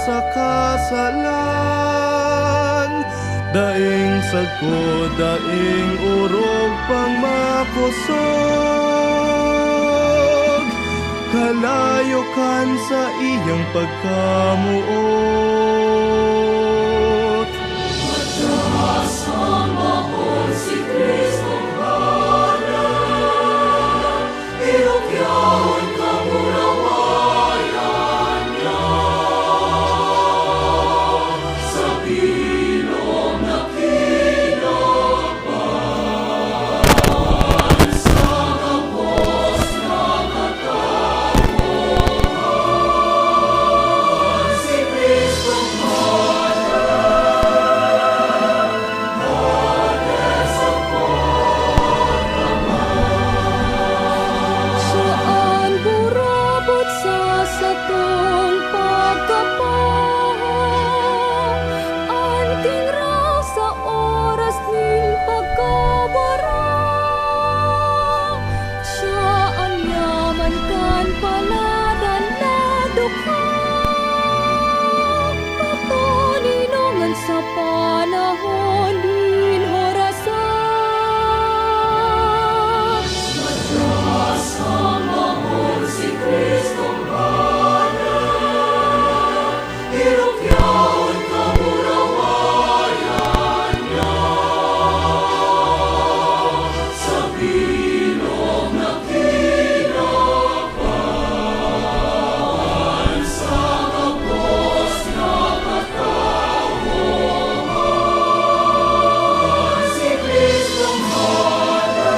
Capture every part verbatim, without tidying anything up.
sa kasalan, daing sagkod, daing orog pang makosog, kalayo kan saiyang pagkamoot. Mataas an mahon si Cristong Hade, irukyaon kagurawayan niya sa bilog na kinaban, sa gabos na katauhan, si Cristong Hade. Siya an burabot sa satong pagkapaha, an tingra sa oras nin pagkawara. Siya an yaman kan paladan na dukha, patoninongan sa panahon nin horasa. Mataas an mahon si Cristong Hade, irukyaon kagurawayan niya sa bilog na kinaban, sa gabos na katauhan, si Cristong Hade.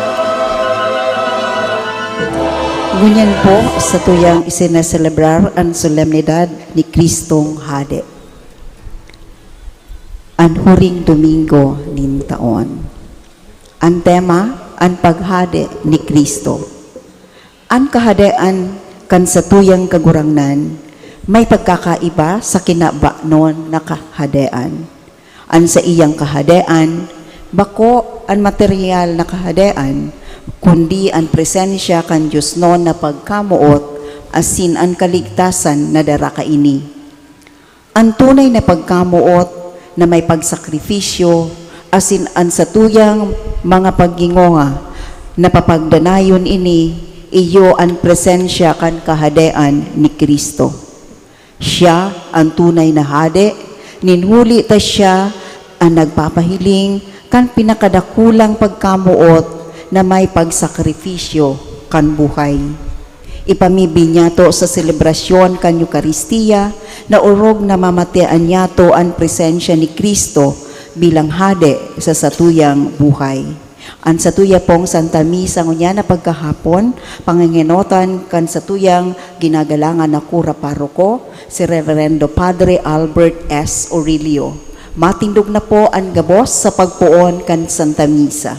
Ngunyan po, satuyang isineselebrar an solemnidad ni Cristong Hade. An huring Domingo nin taon. An tema, an paghade ni Cristo. An kahadean kan satuyang Kagurangnan may pagkakaiba sa kinabanon na kahadean. An saiyang kahadean, bako an materyal na kahadean, kundi an presensya kan diosnon na pagkamoot asin an kaligtasan na dara kaini. An tunay na pagkamoot na may pagsakripisyo asin an satuyang mga paggingonga, napapagdanayon ini, iyo an presensya kan Kahadean ni Cristo. Siya an tunay na Hade, nin huli ta siya an nagpapahiling kan pinakadakulang pagkamoot na may pagsakripisyo kan buhay. Ipamibi niyato sa selebrasyon kan Eukaristia na orog na mamatean niyato an presensya ni Cristo bilang Hade sa satuyang buhay. An satuya pong Santa Misa ngunyan na pagkahapon, pangengenotan kan satuyang ginagalangan na kura paroko, si Reverendo Padre Albert S. Orilio. Matindog na po an gabos sa pagpoon kan Santa Misa.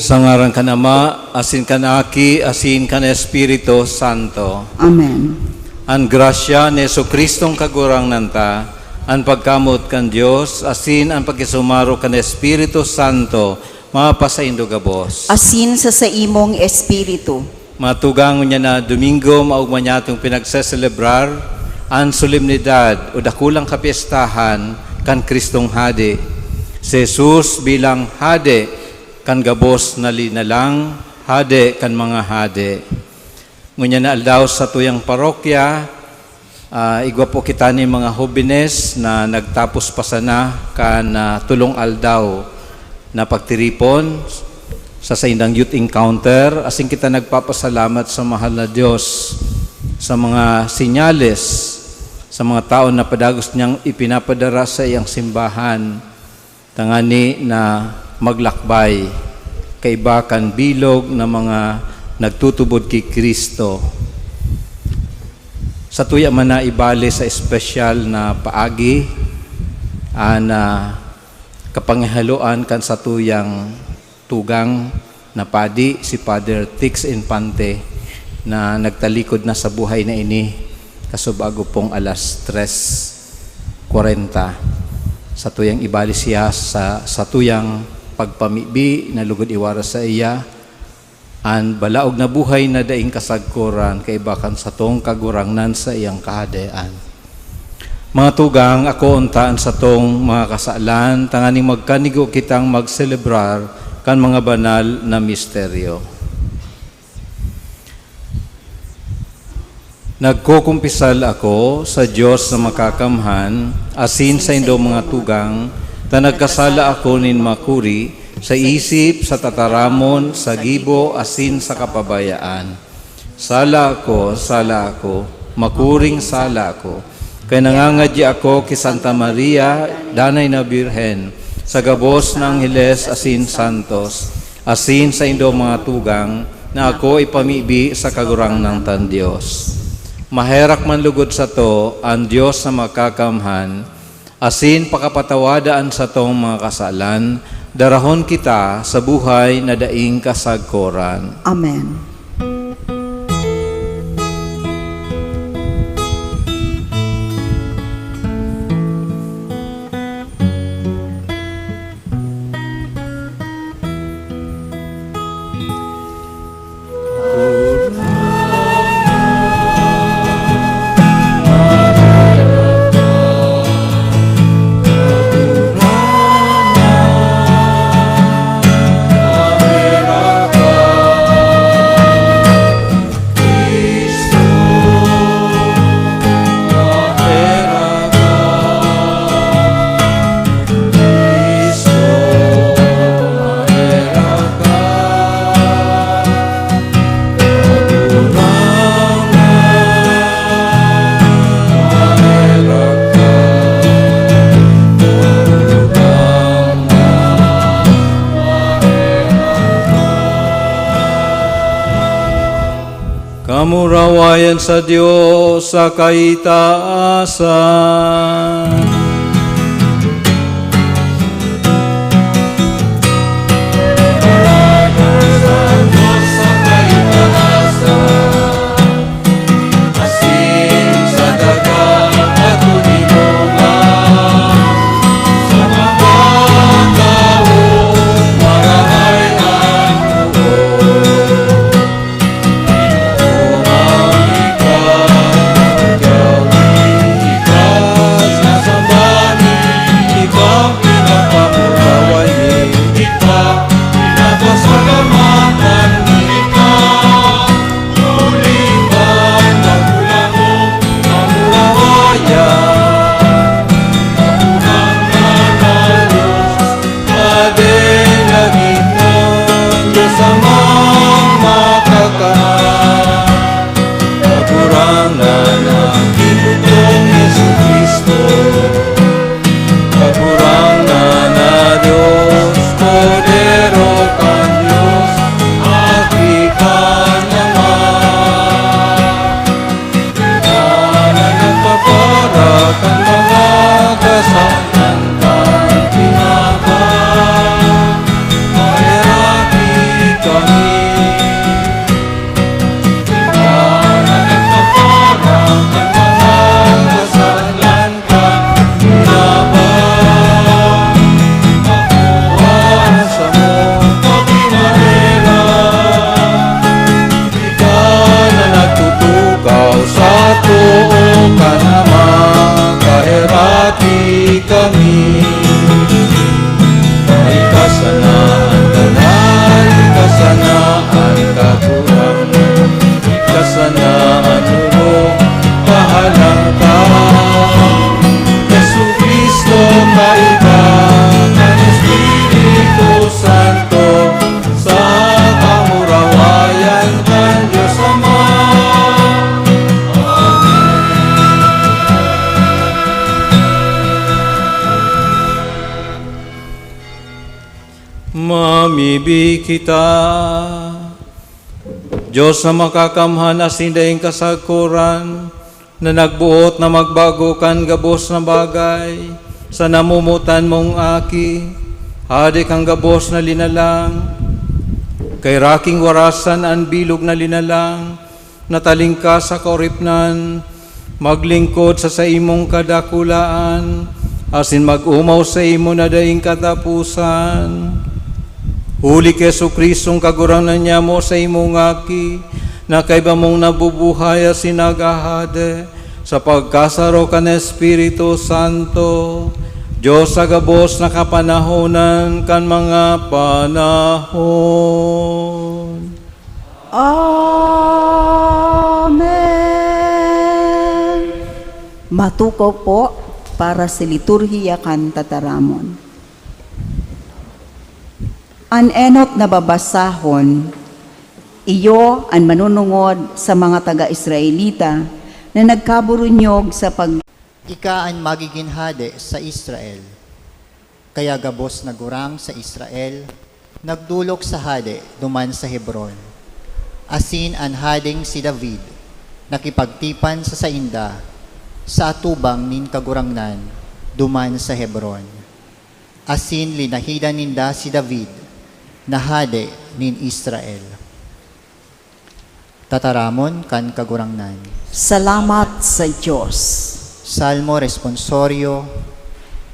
Sa ngaran kan Ama, asin kan Aki, asin kan Espiritu Santo. Amen. An grasya ni Jesu-Cristong Kagurangnan ta, an pagkamot kan Dios, asin an pakisumaro kan Espiritu Santo, mapasaindo gabos. Asin sa saimong espiritu. Mga tugang, ngunyan na Domingo, maogma niyatong pinagseselebrar an solemnidad o dakulang kapyestahan kan Cristong Hade. Si Jesus bilang Hade kan gabos na linalang, Hade kan mga hade. Ngunyan na aldaw sa tuyang parokya, ah, igwa po kita ni mga hobenes na nagtapos pa sana kan, ah, tolong aldaw na pagtiripon sa saindang youth encounter. Asin kita nagpapasalamat sa mahal na Dios sa mga senyales, sa mga taon na padagos niyang ipinapadara sa iyang simbahan, tangani na maglakbay kaiba kan bilog na mga nagtutubod ki Cristo. Satuya man na ibali sa espesyal na paagi an, ah, kapangihaloan kan satuyang tugang na padi, si Father Tix Infante, na nagtalikod na sa buhay na ini kasubag pong alas tres kwarenta. Satuyang ibali siya sa satuyang pagpamibi na lugod iwaras saiya an balaog na buhay na daing kasagkoran kaiba kan satong Kagurangnan sa iyang Kahadean. Mga tugang, ako unta an satong mga kasalan, tanganing magkanigo kitang magselebrar kan mga banal na misteryo. Nagkukumpisal ako sa Dios na Makakamhan, asin saindo, mga tugang, ta nagkasala ako nin makuri sa isip, sa tataramon, sa gibo, asin sa kapabayaan. Sala ako, sala ako, makuring sala ako. Kaya nangangadya ako ki Santa Maria, Danay na Birhen, sa gabos na angheles asin santos, asin saindo, mga tugang, na ako ipamibi sa Kagurangnan tang Dios. Maherak man lugod sato an Dios na Makakamhan, asin pakapatawada an satong mga kasalan, darahon kita sa buhay na daing kasagkoran. Amen. Kamurawayan sa Dios sa kaitaasan. Mibi kita. Diyos na makakamhan asin daing kasagkoran, na nagboot na magbago kan gabos na bagay, sa namomotan mong Aki, Hade kan gabos na linalang, kay raking warasan an bilog na linalang, na talingkas sa kaoripnan, maglingkod sa saimong kadakulaan, asin mag-omaw saimo na daing kataposan. Huli ki Jesu-Cristong Kagurangnan nyamo, saimong Aki, na kaiba mong nabubuhay asin naghahade sa pagkasaro kan Espiritu Santo, Dios sa gabos na kapanahonan kan mga panahon. Amen. Matukaw po para sa liturhiya kan tataramon. An enot na babasahon, iyo an manunungod sa mga taga-Israelita na nagkaburunyog sa pag- Ika an magigin hade sa Israel. Kaya gabos na gurang sa Israel nagdolok sa hade duman sa Hebron, asin an hadeng si David nakipagtipan sa sainda sa atubang nin Kagurangnan duman sa Hebron, asin linahidan ninda si David na hade nin Israel. Tataramon kan Kagurangnan. Salamat sa Dios. Salmo Responsorio.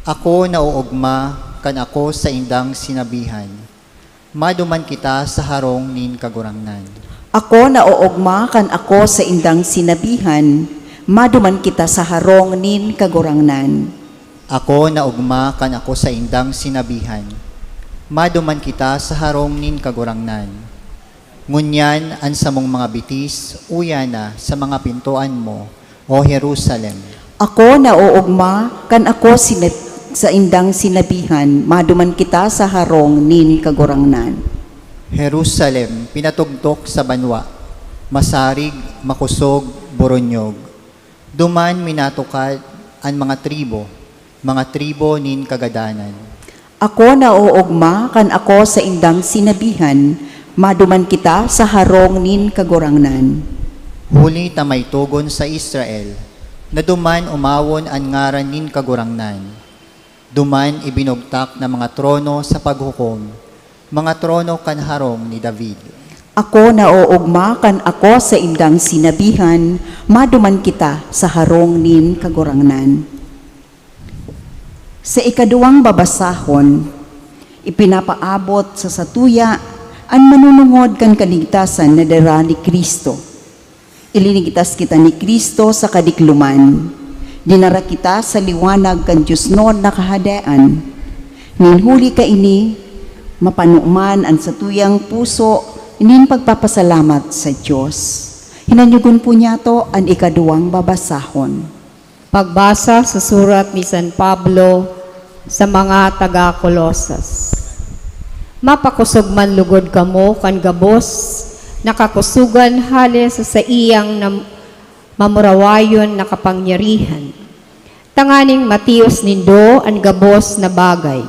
Ako naoogma kan ako saindang sinabihan, "Maduman kita sa harong nin Kagurangnan." Ako naoogma kan ako saindang sinabihan, "Maduman kita sa harong nin Kagurangnan." Ako naogma kan ako saindang sinabihan, "Maduman kita sa harong nin Kagurangnan." Ngunyan an samong mga bitis uya na sa mga pintoan mo, O Jerusalem. Ako naoogma kan ako sina-, saindang sinabihan, "Maduman kita sa harong nin Kagurangnan." Jerusalem, pinatugtok sa banwa, masarig, makosog, boronyog. Duman minatukad an mga tribo, mga tribo nin kagadanan. Ako naoogma kan ako saindang sinabihan, "Maduman kita sa harong nin Kagurangnan." Huli ta may togon sa Israel, na duman omawon an ngaran nin Kagurangnan. Duman ibinugtak na mga trono sa paghukom, mga trono kan harong ni David. Ako naoogma kan ako saindang sinabihan, "Maduman kita sa harong nin Kagurangnan." Sa ikaduwang babasahon, ipinapaabot sa satuya an manunungod kan kaligtasan na dara ni Cristo. Ilinigtas kita ni Cristo sa kadikloman. Dinara kita sa liwanag kan diosnon na Kahadean. Nin huli kaini, mapano man an satuyang puso nin pagpapasalamat sa Dios. Hinanyogon po niyato an ikaduwang babasahon. Pagbasa sa surat ni San Pablo sa mga taga Colosas. Mapakosog man lugod kamo kan gabos na kakosogan hale sa saiyang nam-, mamurawayon na kapangyarihan, tanganing matios nindo an gabos na bagay.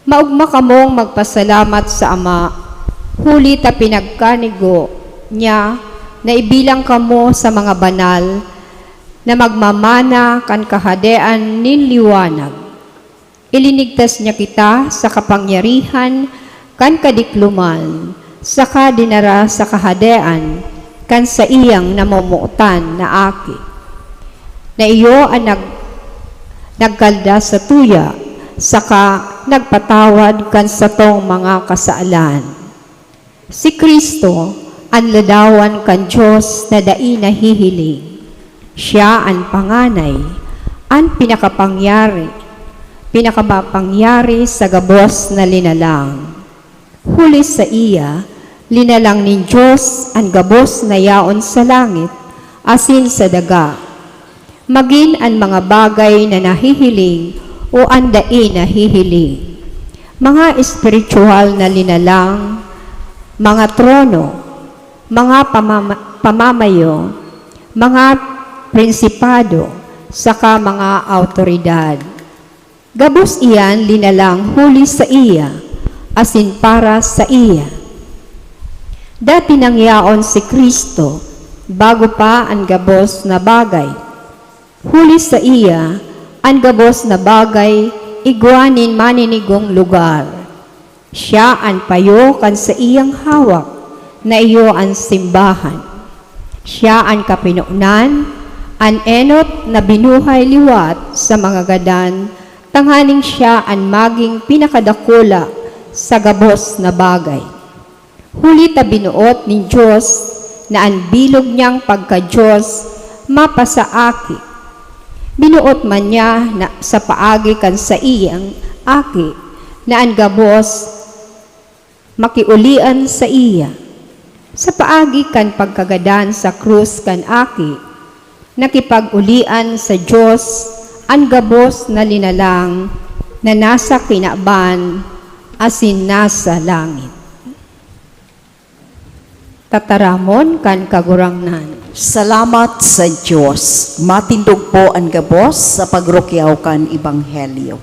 Maogma kamong magpasalamat sa Ama, huli ta pinagkanigo niya na ibilang kamo sa mga banal na magmamana kan Kahadean nin liwanag. Ilinigtas niya kita sa kapangyarihan kan kadikloman, saka dinara sa Kahadean kan saiyang namomotan na Aki, na iyo an nag-, nagkaldas sa tuya, saka nagpatawad kan satong mga kasalan. Si Cristo, an ladawan kan Dios na dai nahihiling. Siya an panganay, an pinakapangyari, pinakamapangyari sa gabos na linalang. Huli saiya, linalang nin Dios an gabos na yaon sa langit asin sa daga, magin an mga bagay na nahihiling o an dai nahihiling, mga espirituwal na linalang, mga trono, mga pamama-, pamamayo, mga prinsipado, saka mga awtoridad. Gabos iyan linalang huli saiya, asin para saiya. Dati nang yaon si Cristo, bago pa an gabos na bagay. Huli saiya, an gabos na bagay igwa nin maninigong lugar. Siya an payo kan saiyang hawak na iyo an simbahan. Siya an kapinonan, an enot na binuhay liwat sa mga gadan, tanganing siya an magin pinakadakula sa gabos na bagay. Huli ta binoot nin Dios na an bilog niyang pagka-Dios mapasaaki. Binoot man niya na sa paagi kan saiyang Aki na an gabos makiulian saiya. Sa paagi kan pagkagadan sa krus kan Aki, nakipag-ulian sa Dios an gabos na linalang na nasa kinaban asin nasa langit. Tataramon kan Kagurangnan. Salamat sa Dios. Matindog po an gabos sa pagrukyaw kan Ebanghelyo.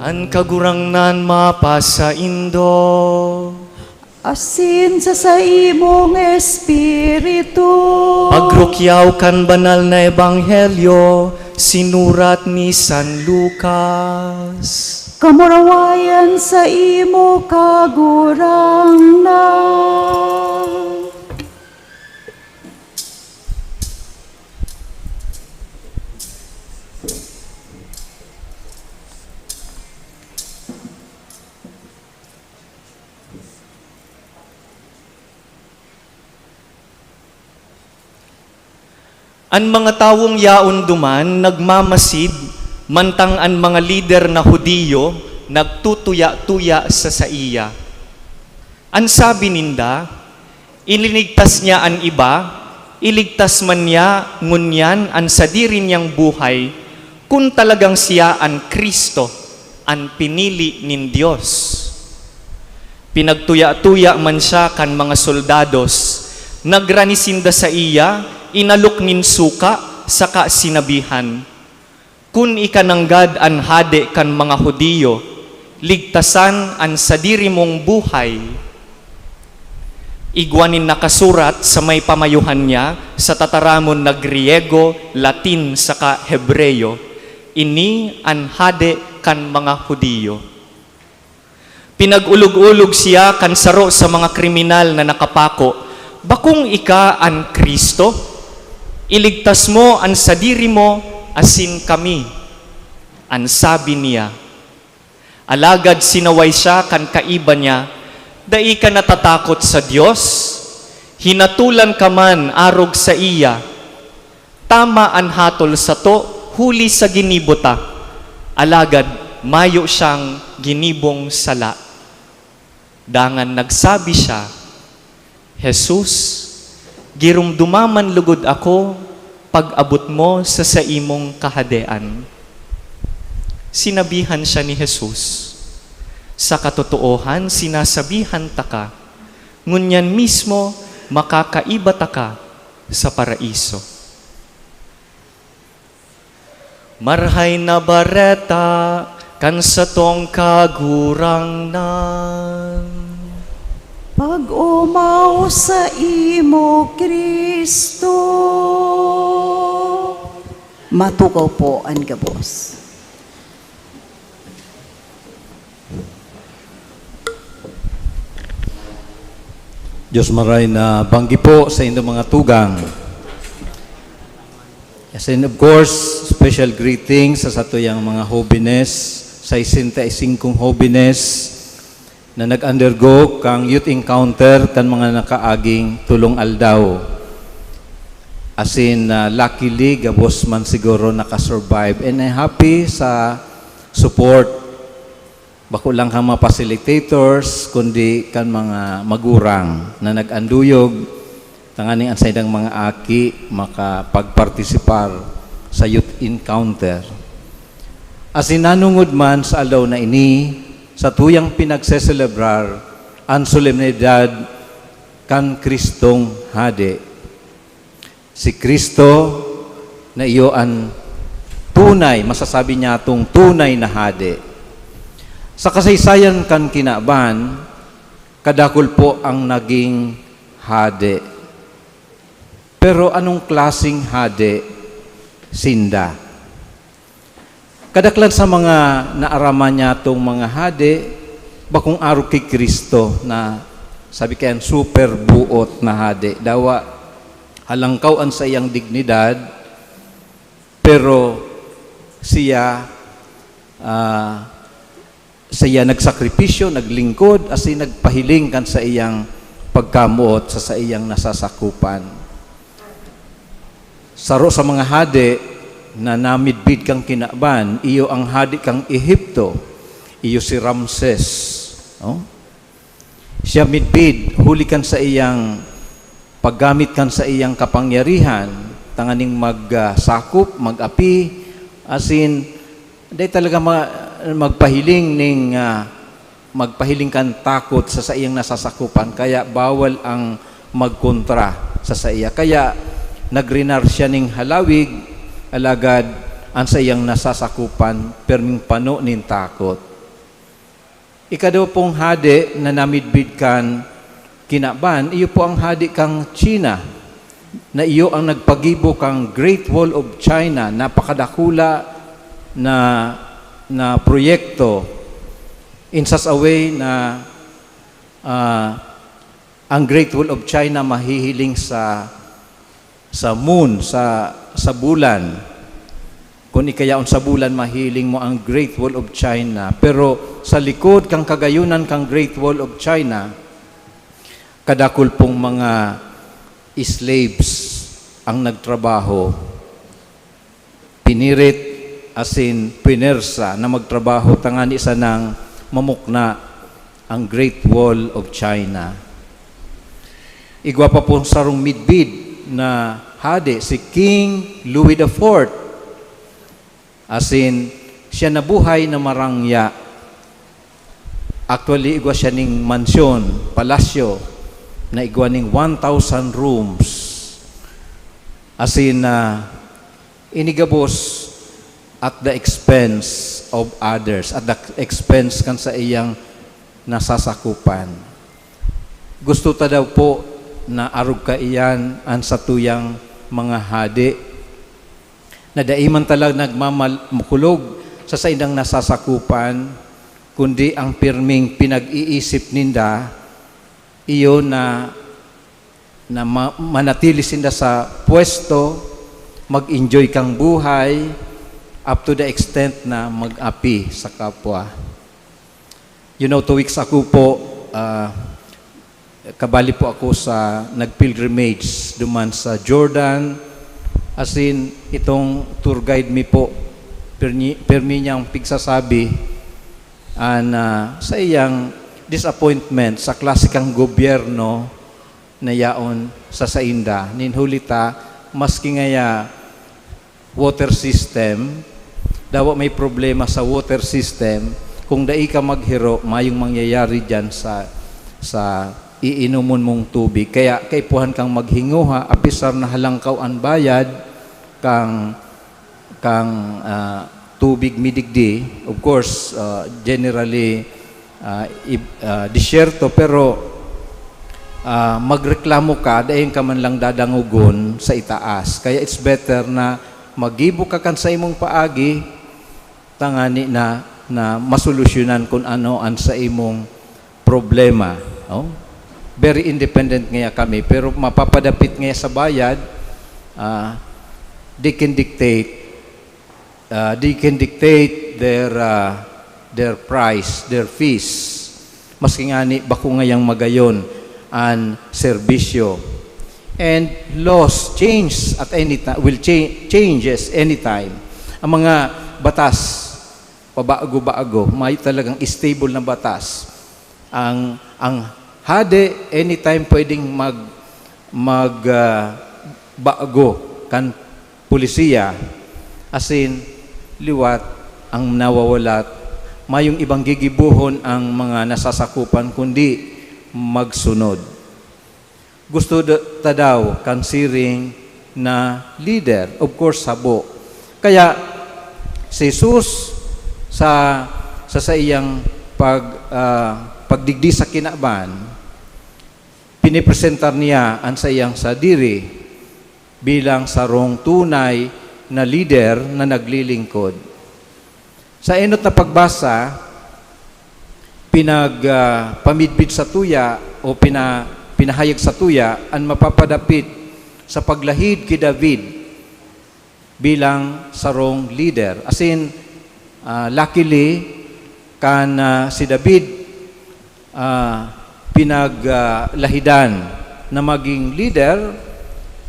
An Kagurangnan mapasaindo. Asin sa saimong espiritu. Pagrukyaw kan Banal na Ebanghelyo sinurat ni San Lucas. Kamurawayan saimo, Kagurangnan. An mga tawong yaon duman nagmamasid, mantang an mga lider na Judio nagtutuya-tuya sa saiya. An sabi ninda, "Ilinigtas niya an iba, iligtas man niya ngunyan an sadiri niyang buhay, kun talagang siya an Cristo, an pinili nin Dios." Pinagtuya-tuya man siya kan mga soldados, nagrani sinda saiya, inalok nin suka, saka sinabihan, "Kun ika nanggad an hade kan mga Judio, ligtasan an sadiri mong buhay." Igwa nin nakasurat sa may pamayohan niya sa tataramon na Griego, Latin, saka Hebreo, "Ini an hade kan mga Judio." Pinag-olog-olog siya kan saro sa mga kriminal na nakapako, "Bakong ika an Cristo? Iligtas mo an sadiri mo asin kami," an sabi niya. Alagad sinaway siya kan kaiba niya, "Dai ka natatakot sa Dios? Hinatolan ka man arog saiya. Tama an hatol sato huli sa ginibo ta, alagad mayo siyang ginibong sala." Dangan nagsabi siya, "Jesus, giromdoma man lugod ako pag-abot mo sa saimong kahadean." Sinabihan siya ni Jesus, "Sa katotoohan, sinasabihan taka, ngunyan mismo makakaiba taka sa paraiso." Marahay na Bareta kan satong Kagurangnan. Pag-omaw saimo, Cristo. Matukaw po an gabos. Diyos maray na banggi po sa inyong mga tugang. Yes, and of course, special greetings sa satuyang mga hobenes, sesenta y singkong hobenes na nag-undergo kang youth encounter kan mga nakaaging tulong aldaw. Asin, ah, luckily, gabos man siguro nakasurvive. And I'm happy sa support, bako lang kan mga facilitators, kundi kan mga magurang na nag-anduyog tanganing an saindang mga aki makapagpartisipar sa youth encounter. Asin nanungod man sa aldaw na ini, satuyang pinagseselebrar an solemnidad kan Kristong Hade. Si Cristo na iyo an tunay, masasabi niya, tong tunay na hade. Sa kasaysayan kan kinaban, kadakul po ang naging hade. Pero anong klaseng hade sinda? Kadaklan sa mga naaraman niya tong mga hade, bakong arog ki Cristo na, sabi kayan, super buot na hade. Dawa, halangkaw an saiyang dignidad, pero siya, ah, siya nagsakripisyo, naglingkod, asin nagpahiling kan saiyang pagkamoot sa saiyang nasasakupan. Saro sa mga hade na namidbid kan kinaban, iyo ang hade kan Ehipto, iyo si Ramses, no? Siya midbid huli kan saiyang paggamit kan saiyang kapangyarihan tanganing mag, ah, sakop, mag-api, asin dai talaga ma-, magpahiling ning, ah, magpahiling kan takot sa saiyang nasasakupan, kaya bawal ang magkontra sa saiya. Kaya nagrenar siya ning halawig, alagad an saiyang nasasakupan perming pano nin takot. Ikadwa pong hade na namidbid kan kinaban, iyo po ang hade kan China, na iyo ang nagpagibo kan Great Wall of China, napakadakula na, na proyekto, in such a way na, ah, ang Great Wall of China mahihiling sa, sa moon, sa, sa bulan. Kun ikayaon sa bulan, mahiling mo ang Great Wall of China. Pero sa likod kan kagayunan kan Great Wall of China, kadakul pong mga slaves ang nagtrabaho. Pinirit asin pinersa na magtrabaho tangani sanang mamukna ang Great Wall of China. Igwa pa pong sarong midbid na hade, si King Louis the Fourth. Asin, siya nabuhay na marangya. Actually, igwa siya ning mansyon, palasyo, na igwa ning one thousand rooms. Asin, ah, ini gabos at the expense of others, at the expense kan saiyang nasasakupan. Gusto ta daw po na arog kaiyan an satuyang mga hade, na dai man talaga nagmamal-, makulog sa saindang nasasakupan, kundi ang pirming pinag-iisip ninda, iyo na, na ma-, manatili sinda sa pwesto, mag-enjoy kang buhay, up to the extent na mag-api sa kapwa. You know, two weeks ago po, ah, kabali po ako sa nag-pilgrimage duman sa Jordan. As in, itong tour guide mi po, pirmi, pirmi niyang pigsasabi, an, ah, sa iyang, disappointment sa klase kang gobyerno na yaon sa sainda. Nin huli ta, maski ngaya water system, dawa may problema sa water system, kung dai ka maghiro, mayong mangyayari diyan sa, sa iinomon mong tubig. Kaya kaipuhan kang maghinguha, apisar na halangkaw an bayad kang, kang, ah, tubig midigdi. Of course, ah, generally, ah, ib-, ah, disyerto, pero, ah, magreklamo ka, daing ka man lang dadangogon sa itaas. Kaya it's better na maggibo ka kan sa imong paagi, tangani na, na masolusyonan kun ano an sa imong problema. Oh? Very independent ngaya kami, pero mapapadapit ngaya sa bayad, ah, they can dictate, ah, they can dictate their, ah, their price, their fees. Maski ngani bako ngayang magayon an serbisyo. And laws change at any time, will change, changes anytime. Ang mga batas, pabago-bago, may talagang stable na batas. Ang, ang hade, anytime pwedeng mag, mag, ah, bago kan polisiya, asin liwat ang nawawalat. Mayong ibang gigibohon ang mga nasasakupan, kundi magsunod. Gusto da-, ta daw kan siring na leader? Of course, sabo. Kaya, si Jesus sa, sa saiyang pag, ah, pagdigdi sa kinaban, pinipresentar niya an saiyang sadiri bilang sarong tunay na lider na naglilingkod. Sa enot na pagbasa, pinag, ah, pamidbid satuya o pina-, pinahayag satuya an mapapadapit sa paglahid ki David bilang sarong lider. Asin, ah, luckily, kan, ah, si David, ah, pinag, ah, lahidan na maging lider,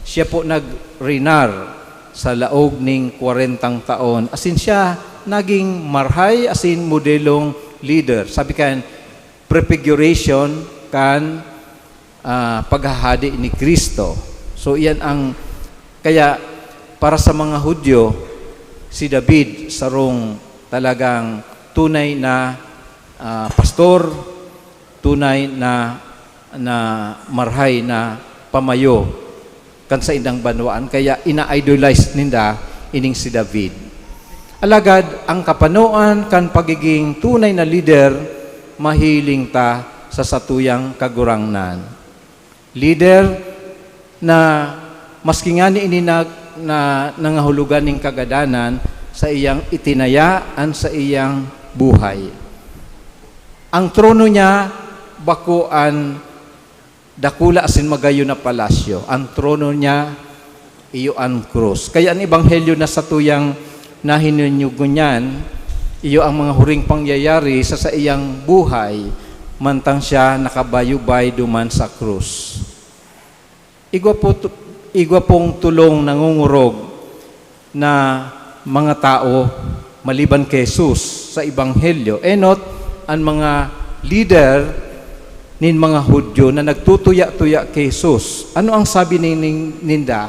siya po nag-reinar sa laog ning kwarentang taon. Asin siya naging marhay asin modelong lider. Sabi kan, prefiguration kan, ah, paghahade ni Cristo. So, iyan ang, kaya para sa mga Hudyo, si David sarong talagang tunay na, ah, pastor, tunay na, na marhay na pamayo kan saindang banwaan, kaya ina-idolize ninda ining si David. Alagad ang kapanoan kan pagiging tunay na lider, mahiling ta sa satuyang Kagurangnan. Lider na maski ngani ini nag-, na nangahulugan nin kagadanan, sa iyang itinaya an sa iyang buhay. Ang trono niya bako an dakula asin magayon na palasyo. Ang trono niya, iyo an krus. Kaya an ebanghelyo na satuyang nahininyo ngunyan, iyo ang mga huring pangyayari sa saiyang buhay, mantang siya nakabayubay duman sa krus. Igwa po tu-, igwa pong tulong nangungurog na mga tao maliban ki Jesus sa Ebanghelyo. Enot an mga lider nin mga Judio na nagtutuya-tuya ki Jesus. Ano ang sabi nin-, nin-, ninda?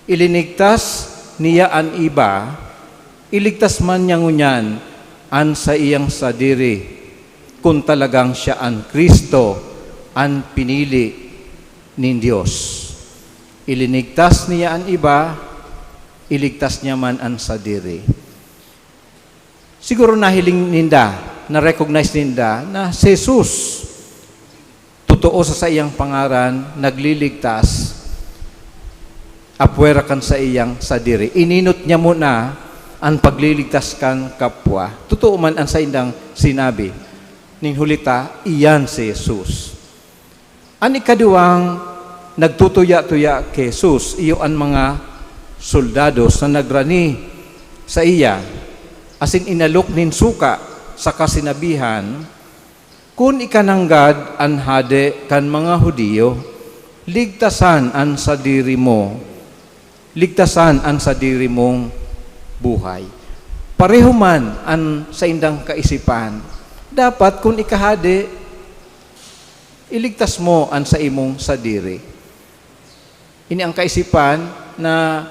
"Ilinigtas niya an iba, iligtas man niya ngunyan an saiyang sadiri, kun talagang siya an Cristo, an pinili nin Dios. Ilinigtas niya an iba, iligtas niya man an sadiri." Siguro nahiling ninda, na-recognize ninda na si Jesus, totoo sa saiyang pangaran, nagliligtas apwera kan saiyang sadiri. Ininot niya muna an pagliligtas kan kapwa. Totoo man an saindang sinabi, nin huli ta, iyan si Jesus. An ikaduwang nagtutuya-tuya ki Jesus, iyo an mga soldados na nagrani saiya, asin inalok nin suka, saka sinabihan, "Kun ika nanggad an hade kan mga Judio, ligtasan an sadiri mo." Ligtasan an sadiri mong buhay. Pareho man an saindang kaisipan. Dapat kun ika hade, Iligtas mo an saimong sadiri. Ini ang kaisipan na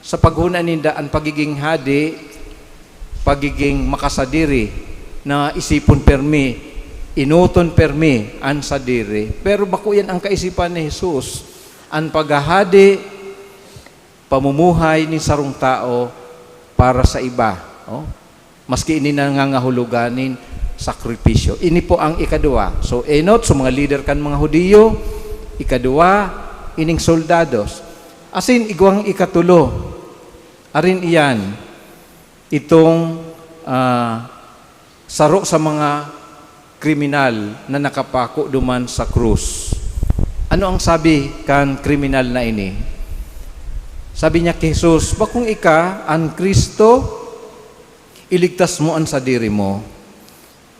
sa paghona ninda an pagiging hadi, pagiging makasadiri, na isipon permi, enoton permi an sadiri. Pero bako yan ang kaisipan ni Jesus. An paghahadi, pamumuhay nin sarong tao para sa iba. Oh? Maski ini nangangahulogan nin sakripisyo. Ini po ang ikaduwa. So, enot, so mga lider kan mga Hudiyo. Ikaduwa, ining soldados. Asin, igwang ikatulo. Arin iyan, itong, ah, saro sa mga kriminal na nakapako duman sa krus. Ano ang sabi kan kriminal na ini? Sabi niya ki Jesus, "Bakong ika an Cristo, iligtas mo an sadiri mo,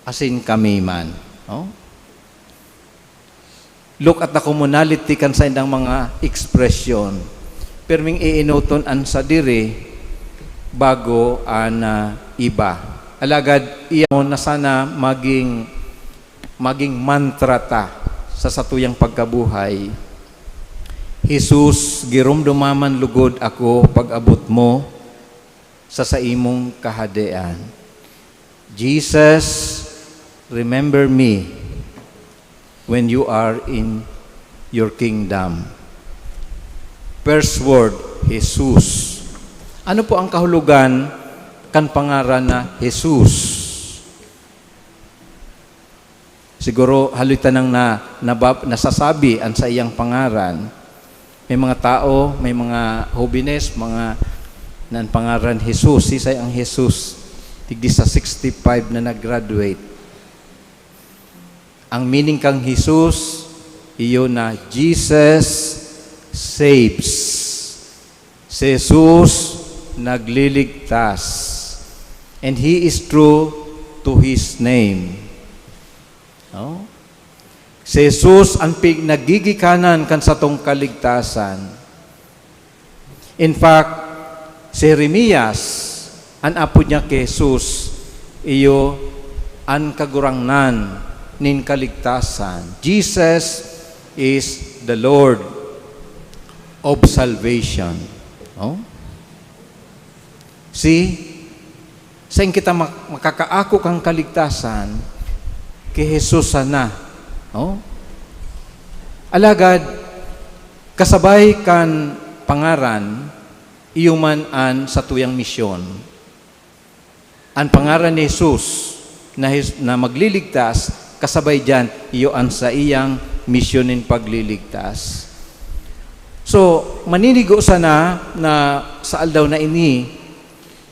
asin kami man." Oh? Look at the commonality kan saindang mga ekspresyon. Pirming iinoton an sadiri bago an, ah, iba. Alagad iya mo na sana maging, maging mantra ta sa satuyang pagkabuhay. "Jesus, giromdoma man lugod ako pag-abot mo sa saimong Kahadean." "Jesus, remember me when you are in your kingdom." First word, Jesus. Ano po ang kahulogan kan pangaran na Jesus? Siguro haloy tanang na, nabab-, nasasabi an saiyang pangaran. May mga tao, may mga hobines, mga nan pangaran Jesus. Sisay ang Jesus? Digdi sa sixty-five na nag-graduate. Ang meaning kan Jesus, iyo na Jesus saves. Si Jesus nagliligtas. And he is true to his name. No? Si Jesus ang pig-, nagigikanan kan satong kaligtasan. In fact, si Jeremias, an apod niya ki Jesus, iyo an Kagurangnan nin kaligtasan. Jesus is the Lord of salvation. Oh? See? Sain kita mak-, makakaako kan kaligtasan? Ki Jesus sana. Oh? Alagad, kasabay kan pangaran, iyo man an satuyang misyon. An pangaran ni Jesus na his-, na magliligtas, kasabay diyan, iyo an saiyang misyon nin pagliligtas. So, maninigo sana na sa aldaw na ini,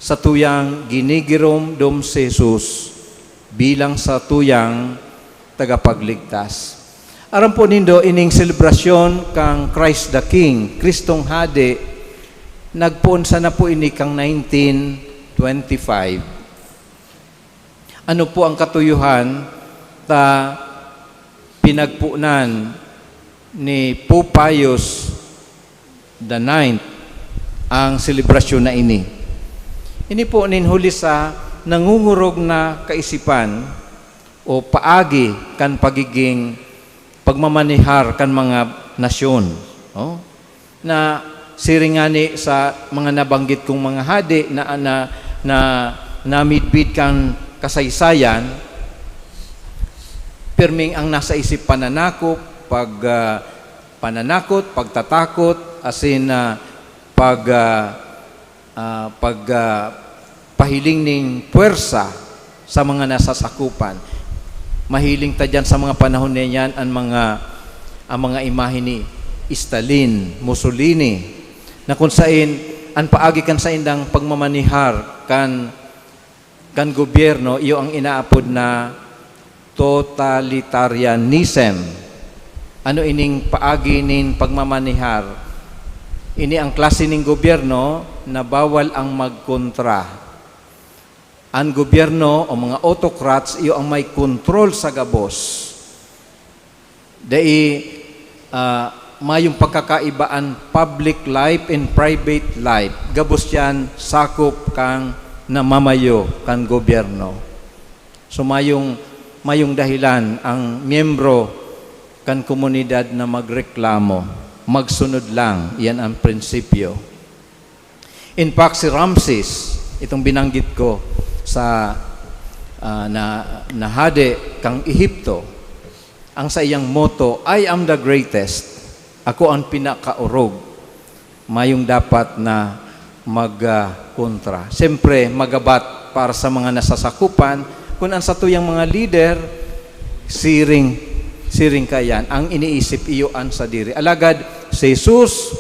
satuyang ginigiromdom si Jesus bilang satuyang tagapagligtas. Aram po nindo, ining selebrasyon kan Christ the King, Kristong Hade, nagpoon sana po ini kan nineteen twenty-five. Ano po ang katuyohan ta pinagponan ni Pope Pius the ninth ang selebrasyon na ini? Ini po nin huli sa nangungurog na kaisipan o paagi kan pagiging pagmamanihar kan mga nasyon, no? Na siring ngani sa mga nabanggit kong mga hade na, na, na namidbid kan kasaysayan, pirming ang nasa isip pananakop, pag, ah, pananakot, pagtatakot, asin, ah, pag, ah, ah, pag, ah, pahiling ning puwersa sa mga nasasakupan. Mahiling ta diyan sa mga panahon na iyan an mga, ang mga imahe ni Stalin, Mussolini, na kung sain an paagi kan saindang pagmamanihar kan, kan gobyerno, iyo ang inaapod na totalitarianism. Ano ining paagi nin pagmamanihar? Ini ang klase nin gobyerno na bawal ang magkontra. An gobyerno o mga autocrats, iyo ang may kontrol sa gabos. Dai, ah, mayong pagkakaiba an public life and private life. Gabos yan sakop kan namamayo kan gobyerno. So, mayong, mayong dahilan ang miyembro kan komunidad na magreklamo, magsunod lang. Iyan ang prinsipyo. In fact, si Ramses, itong binanggit ko sa, ah, na, na hade kan Ehipto, ang saiyang motto, "I am the greatest." Ako ang pinakaorog. Mayong dapat na mag, ah, kontra. Siyempre, magabat para sa mga nasasakupan. Kun ang satuyang mga lider, siring, siring kaiyan. Ang iniisip iyo an sadiri. Alagad si Jesus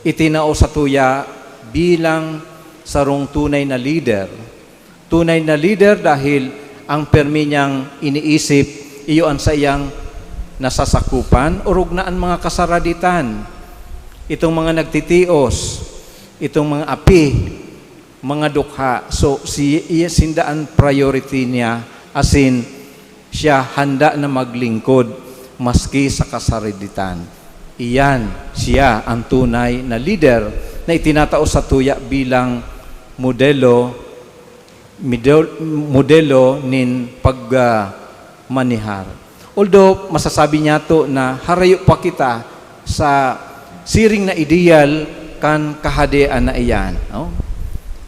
itinao satuya bilang sarong tunay na lider. Tunay na lider dahil ang permi niyang iniisip, iyo an saiyang nasasakupan, orog na an mga kasaraditan. Itong mga nagtitios, itong mga api, mga dukha. So, si, iya, sinda an priority niya, asin siya handa na maglingkod maski sa kasaraditan. Iyan, siya an tunay na lider na itinatao satuya bilang modelo, midol-, modelo nin pag, ah, manihar. Although, masasabi niyato na harayo pa kita sa siring na ideal kan Kahadean na iyan, no?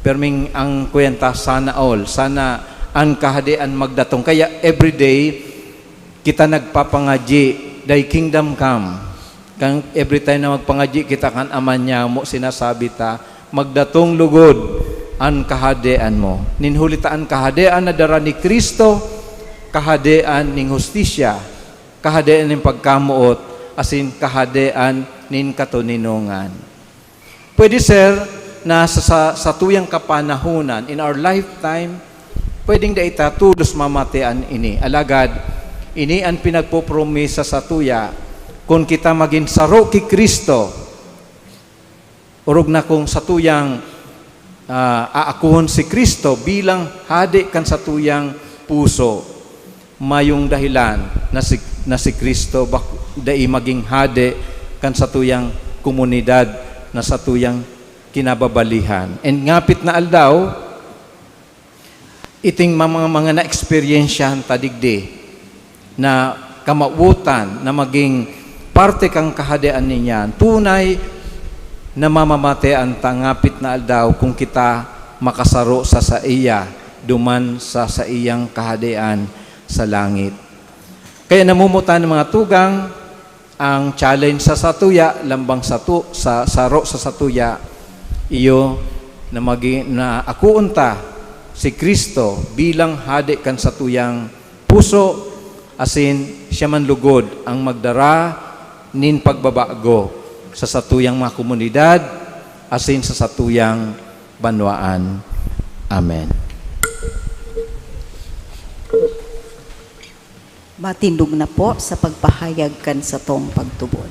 Perming ang kwenta, sana all, sana an Kahadean magdatong. Kaya everyday, kita nagpapangadyi, "Thy kingdom come." Kan every time na magpangadyi kita kan Ama niyamo, sinasabi ta, "Magdatong lugod an Kahadean mo." Nin huli ta an Kahadean na dara ni Cristo, Kahadean nin hustisya, Kahadean nin pagkamoot, asin Kahadean nin katoninongan. Pwede, sir, na sa, sa satuyang kapanahonan, in our lifetime, pwedeng dai ta tolos mamatean ini. Alagad, ini an pinagpopromisa satuya, kun kita magin saro ki Cristo, orog na kung satuyang, ah, aakuhon si Cristo bilang hade kan satuyang puso. Mayong dahilan na si, na si Cristo bak-, dai maging hade kan satuyang komunidad na satuyang kinababalihan. And ngapit na aldaw, iting ma-, mga, mga naeksperyensyahan ta digdi na kamawotan na maging parte kan Kahadean niyan, tunay na mamamatean ta ngapit na aldaw kung kita makasaro sa saiya duman sa saiyang Kahadean sa langit. Kaya namumutan ng mga tugang, ang challenge sa satuya, lambang satu-, sa saro sa satuya, iyo na magi-, na akoon ta si Cristo bilang hade kan satuyang puso, asin siya man lugod ang magdara nin pagbabago sa satuyang mga komunidad asin sa satuyang banwaan. Amen. Matindog na po sa pagpahayag kan satong pagtubod.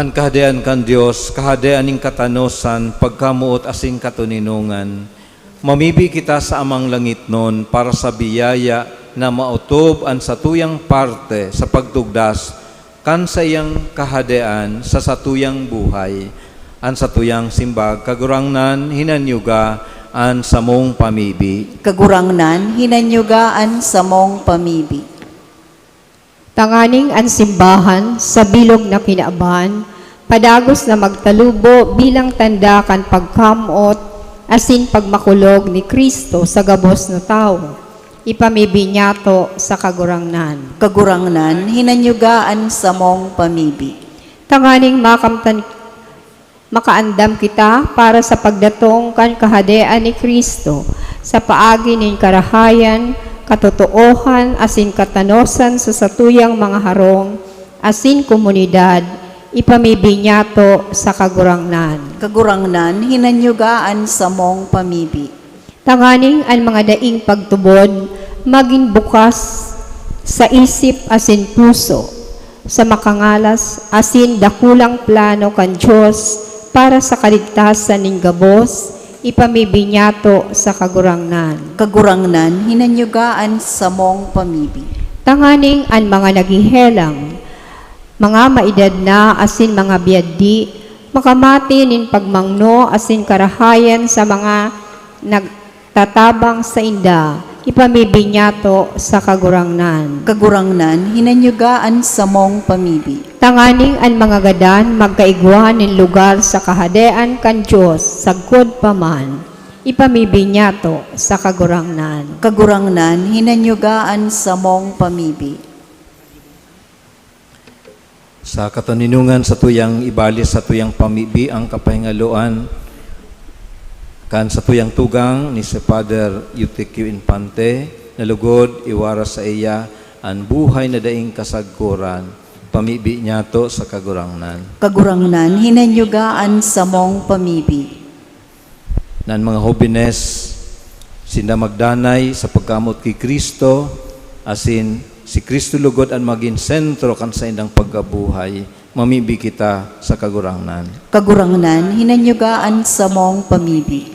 An Kahadean kan Dios, Kahadean nin katanosan, pagkamoot asin katoninongan. Mamibi kita sa Amang langitnon para sa biyaya na maotob an satuyang parte sa pagtugdas kan saiyang Kahadean sa satuyang buhay. An satuyang simbag, Kagurangnan, hinanyuga an samong pamibi. Kagurangnan, hinanyuga an samong pamibi. Tanganing an simbahan sa bilog na kinaban, padagos na magtalubo bilang tanda kan pagkamoot asin pagmakulog ni Cristo sa gabos na tawo, ipamibi niyato sa Kagurangnan. Kagurangnan, hinanyuga an samong pamibi. Tanganing makamtan Makaandam kita para sa pagdatong kan Kahadean ni Cristo, sa paagi nin karahayan, katotoohan, asin katanosan sa satuyang mga harong asin komunidad, ipamibi niyato sa Kagurangnan. Kagurangnan, hinanyuga an samong pamibi. Tanganing an mga daing pagtubod magin bukas sa isip asin puso, sa makangalas asin dakulang plano kan Dios para sa kaligtasan nin gabos, ipamibi niyato sa Kagurangnan. Kagurangnan, hinanyuga an samong pamibi. Tanganing an mga naghehelang, mga maedad na asin mga biaddi, makamati nin pagmangno asin karahayan sa mga nagtatabang sainda, ipamibi niyato sa Kagurangnan. Kagurangnan, hinanyuga an samong pamibi. Tanganing an mga gadan magkaigwa nin lugar sa Kahadean kan Dios sagkod pa man, ipamibi niyato sa Kagurangnan. Kagurangnan, hinanyuga an samong pamibi. Sa katoninongan, satuyang ibalik satuyang pamibi an kapahingaloan kan satuyang tugang ni si Father Eutequio Infante, na lugod iwaras saiya an buhay na daing kasagkoran. Pamibi niyato sa Kagurangnan. Kagurangnan, hinanyuga an samong pamibi. Na an mga hobenes, sinda magdanay sa pagkamoot ki Cristo, asin si Cristo lugod an magin sentro kan saindang pagkabuhay, mamibi kita sa Kagurangnan. Kagurangnan, hinanyuga an samong pamibi.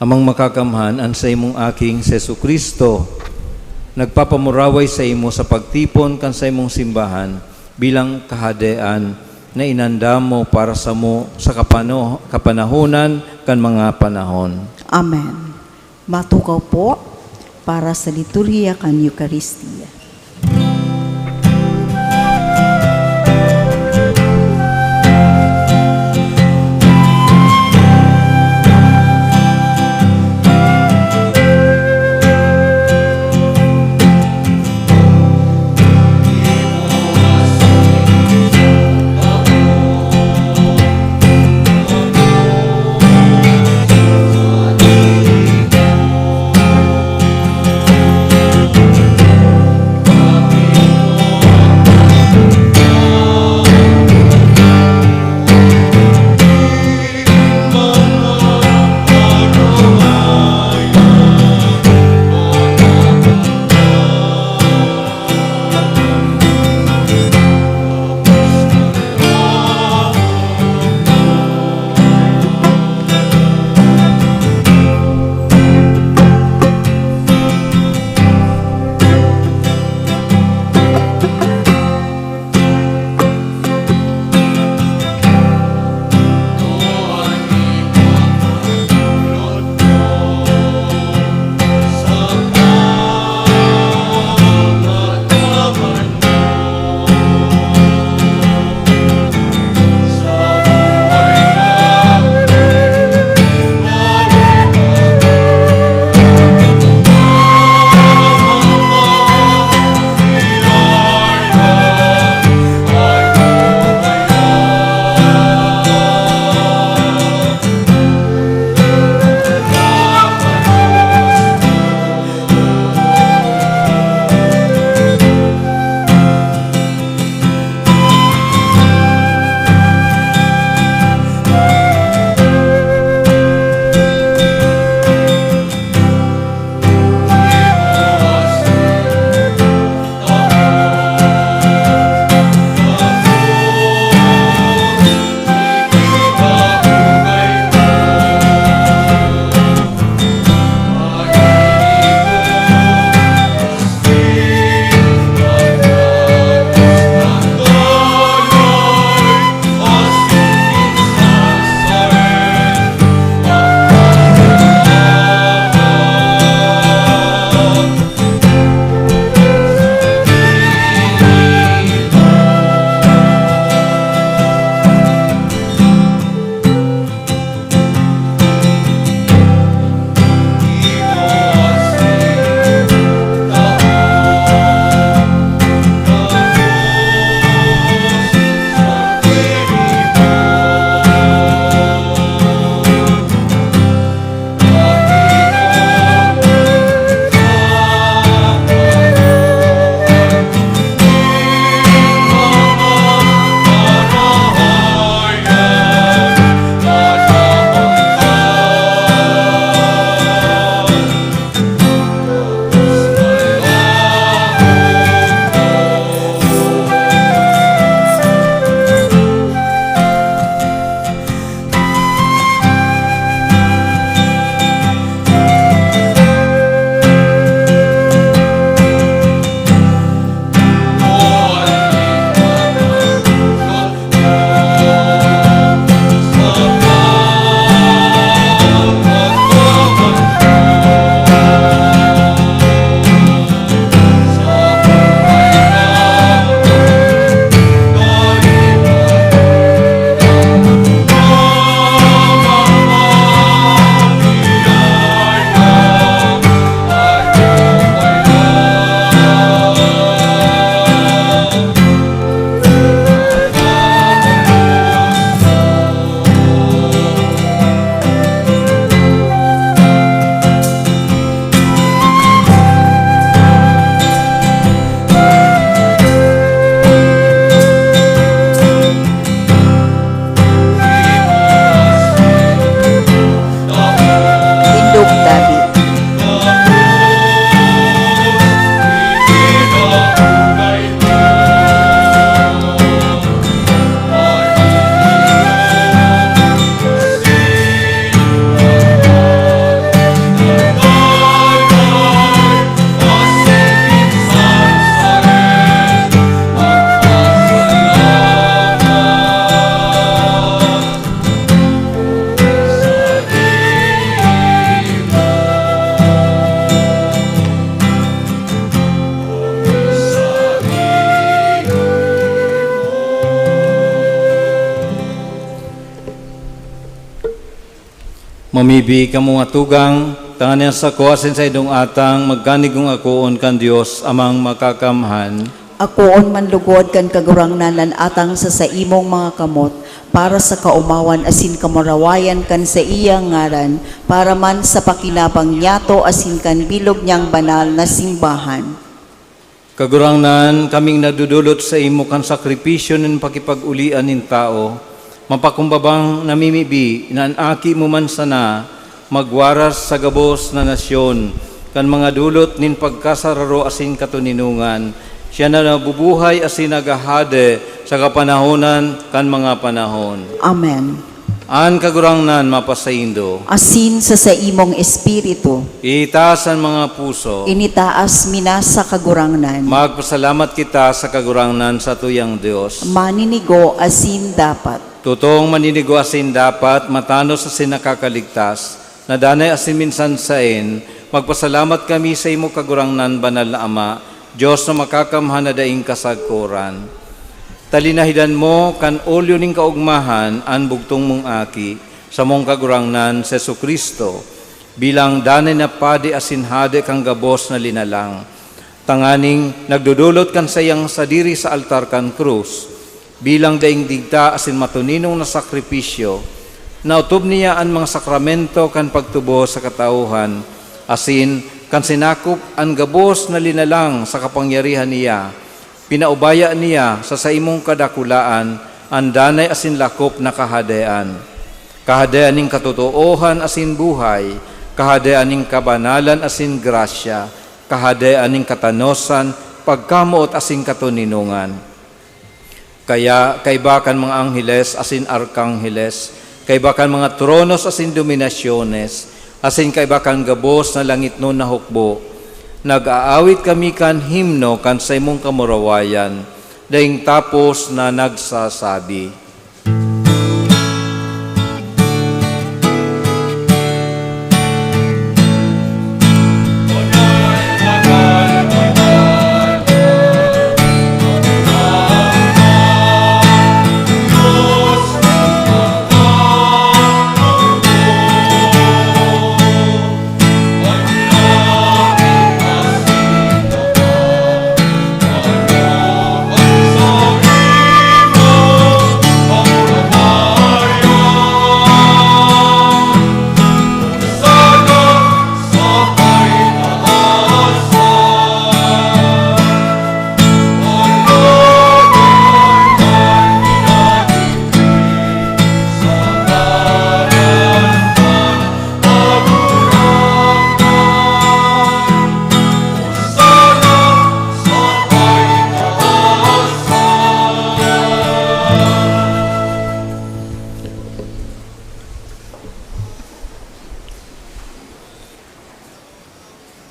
Amang Makakamhan, an saimong Aking si Jesu-Cristo nagpapamuraway saimo sa pagtipon kan saimong simbahan bilang Kahadean na inandam mo para samo sa kapano-, kapanahonan kan mga panahon. Amen. Matukaw po para sa liturhiya kan Eukaristia. Mamibi kamo nga tugang, tanganing an sako asin saindong atang magkanigong akoon kan Dios Amang Makakamhan. Akoon man lugod kan Kagurangnan an atang sa saimong mga kamot, para sa kaomawan asin kamurawayan kan saiyang ngaran, para man sa pakinabang niyato asin kan bilog niyang banal na simbahan. Kagurangnan, kaming nadodolot saimo kan sakripisyo nin pakipag-olian nin tawo, mapakumbabang namimibi na an Aki mo man sana magwaras sa gabos na nasyon kan mga dolot nin pagkasararo asin katoninongan. Siya na nabubuhay asin naghahade sa kapanahonan kan mga panahon. Amen. An Kagurangnan mapasaindo. Asin sa saimong espiritu. Itaas an mga puso. Initaas mi na sa Kagurangnan. Magpasalamat kita sa Kagurangnan, satuyang Dios. Maninigo asin dapat. Totoong maninigo asin dapat, matanos asin nakakaligtas, na danay asin minsan saen, magpasalamat kami saimo, Kagurangnan, Banal na Ama, Dios na makakamhan na daing kasagkoran. Talinahidan mo kan olyo nin kaogmahan an bugtong mong Aki, samong Kagurangnan, si Jesu-Cristo, bilang danay na Padi asin Hade kan gabos na linalang, tanganing nagdodolot kan saiyang sadiri sa altar kan krus, bilang daing digta asin matoninong na sakripisyo, naotob niya an mga sakramento kan pagtubos sa katauhan, asin kan sinakop an gabos na linalang sa kapangyarihan niya, pinaubaya niya sa saimong kadakulaan an danay asin lakop na Kahadean. Kahadean nin katotoohan asin buhay, Kahadean nin kabanalan asin grasya, Kahadean nin katanosan, pagkamoot asin katoninongan. Kaya kaiba kan mga angheles asin arkangheles, kaiba kan mga tronos asin dominasyones, asin kaiba kan gabos na langitnon na hukbo, nag-aawit kami kan himno kan saimong kamurawayan, daing tapos na nagsasabi,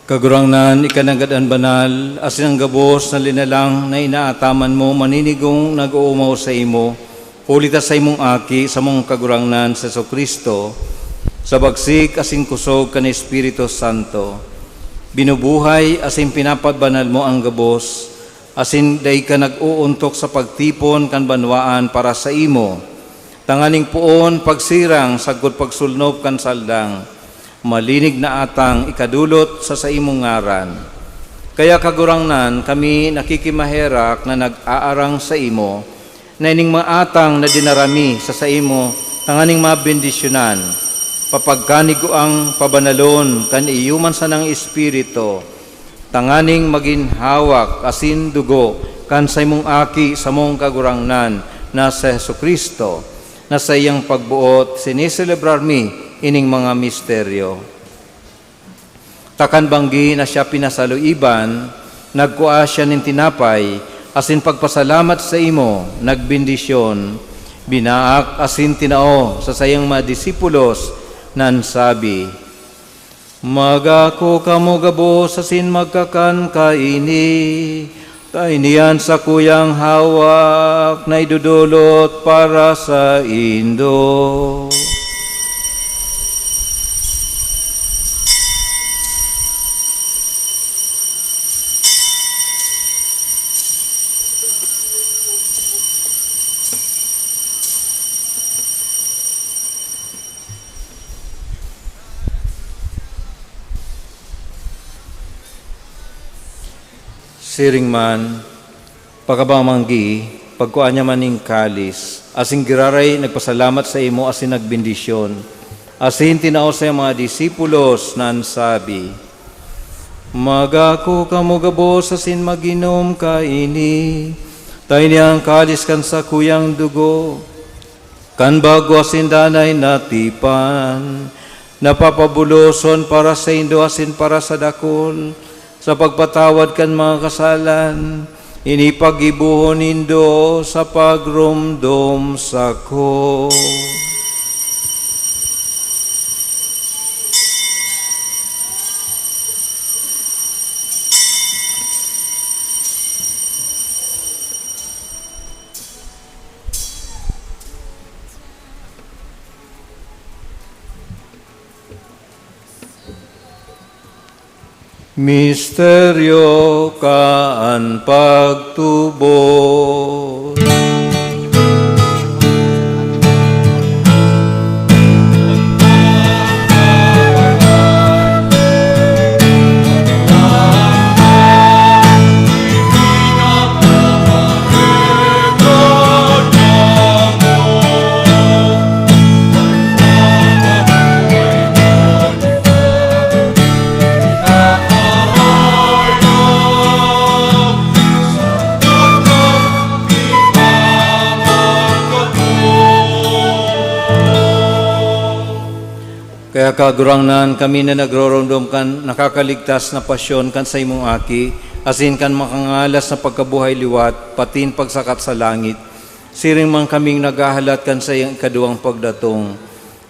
Kagurangnan, ika nanggad an banal, asin an gabos na linalang na inaataman mo maninigong nag-oomaw saimo, huli ta saimong Aki, samong Kagurangnan, si Jesu-Cristo, sa bagsik asin kusog kan Espiritu Santo, binubuhay asin pinapabanal mo an gabos, asin dai ka nag-oontok sa pagtipon kan banwaan para saimo, tanganing poon pagsirang sagkod pagsulnop kan saldang, malinig na atang ikadolot sa saimong ngaran. Kaya, Kagurangnan, kami nakikimaherak na nag-aarang saimo, na ining mga atang na dinara mi sa saimo tanganing mabendisyonan, papagkaniguang pabanalon kan iyo man sanang Espiritu, tanganing magin hawak asin dugo kan saimong Aki, samong Kagurangnan, na si Jesu-Cristo, na saiyang pagboot siniselebrar mi ining mga misteryo. Ta kan banggi na siya pinasaluiban, nagkua siya nin tinapay, asin pagpasalamat saimo, nagbendisyon, binaak asin tinao sa saiyang mga disipulos, na nagsabi, "Magako kamo gabos asin magkakan kaini, ta ini an sakuyang hawak na idodolot para saindo." Siring man, pakabamanggi, pagkua niya man nin kalis, asin giraray nagpasalamat saimo asin nagbendisyon, asin tinao sa mga disipulos na an sabi, "Magako kamo gabos asin mag-inom kaini, ta ini an kalis kan sakuyang dugo, kan bago asin danay na tipan, na papabuloson para saindo asin para sa dakul, sa pagpatawad kan mga kasalan. Ini paggibohon nindo sa pagromdom sako." Misteryo kan pagtubod. Kaya, Kagurangnan, kami na nagroromdom kan nakakaligtas na pasyon kan saimong Aki, asin kan makangalas na pagkabuhay liwat, patin pagsakat sa langit, siring man kaming naghahalat kan saiyang ikaduwang pagdatong,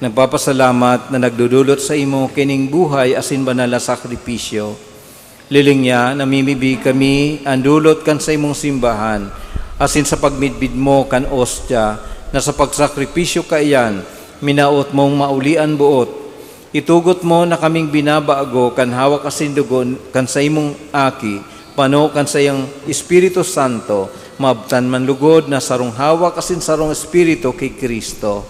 nagpapasalamat na nagdodolot saimo kining buhay asin banal na sakripisyo. Liling niya, namimibi kami an dolot kan saimong simbahan, asin sa pagmidbid mo kan ostya na sa pagsakripisyo kaiyan, minaot mong mauli an boot. Itugot mo na kaming binabago kan hawak asin dugo kan saimong Aki, pano kan saiyang Espiritu Santo, maabtan man lugod na sarong hawak asin sarong Espiritu ki Cristo.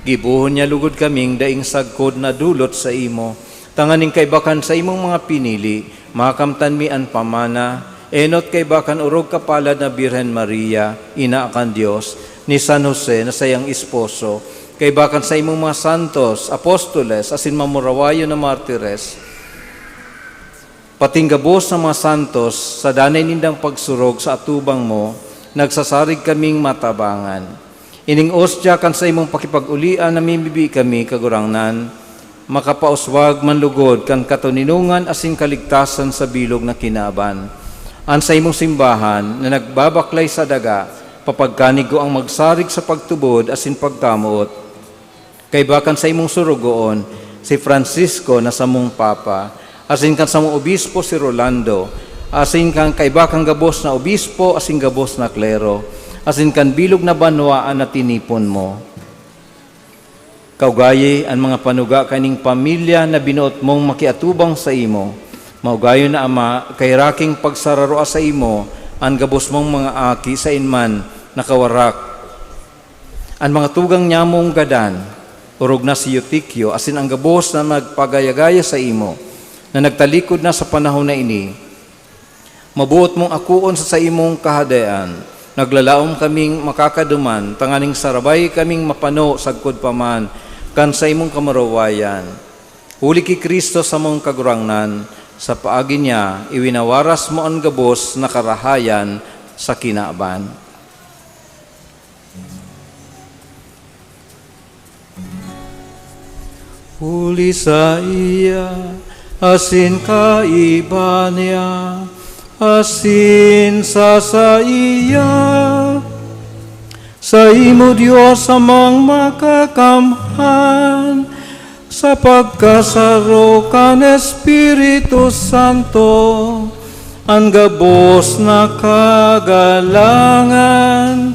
Gibohon niya lugod kaming daing sagkod na dolot saimo, tanganing kaiba kan saimong mga pinili, makamtan mi an pamana, enot kaiba kan orog kapalad na Birhen Maria, ina kan Dios, ni San Jose na saiyang esposo, kaiba kan saimong mga santos, apostoles, asin mamurawayon na martires, pating gabos na mga santos, sa danay nindang pagsurog sa atubang mo, nagsasarig kaming matabangan. Ining ostya kan saimong pakipag-olian namimibi kami, Kagurangnan, makapauswag man lugod kan katoninongan asin kaligtasan sa bilog na kinaban. An saimong simbahan na nagbabaklay sa daga, papagkanigo ang magsarig sa pagtubod asin pagkamoot. Kaiba kan saimong sorogoon, si Francisco na samong Papa, asin kan samong obispo si Rolando, asin kan kaiba kan gabos na obispo asin gabos na klero, asin kan bilog na banwaan na tinipon mo. Kaugayi an mga panuga kaning pamilya na binoot mong makiatubang saimo. Maugayon na, Ama, kairaking pagsararoa saimo an gabos mong mga aki saen man nakawarak. An mga tugang nyamong gadan, orog na si Eutikio, asin an gabos na nagpagaya-gaya saimo, na nagtalikod na sa panahon na ini, maboot mong akoon sa saimong Kahadean. Naglalaom kaming makakaduman tanganing sarabay kaming mapano sagkod pa man kan saimong kamurawayan. Huli ki Cristo samong Kagurangnan, sa paagi niya, iwinawaras mo an gabos na karahayan sa kinaban. Huli saiya, asin kaiba niya, asin sa saiya, saimo, Dios Amang Makakamhan, sa pagkasaro kan Espiritu Santo, an gabos na kagalangan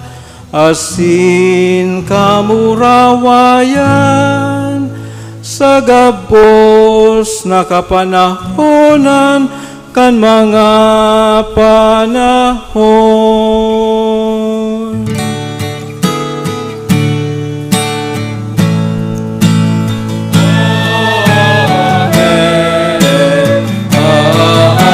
asin kamurawayan sa gabos na kapanahonan kan mga panahon. Amen. Amen.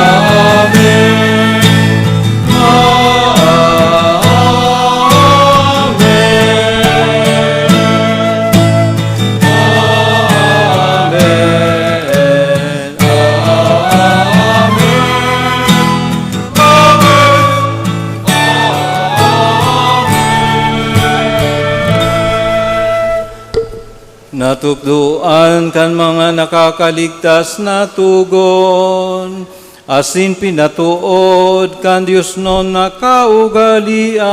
Natukdoan kan mga nakakaligtas na togon, asin pinatood kan diosnon na kaugalean,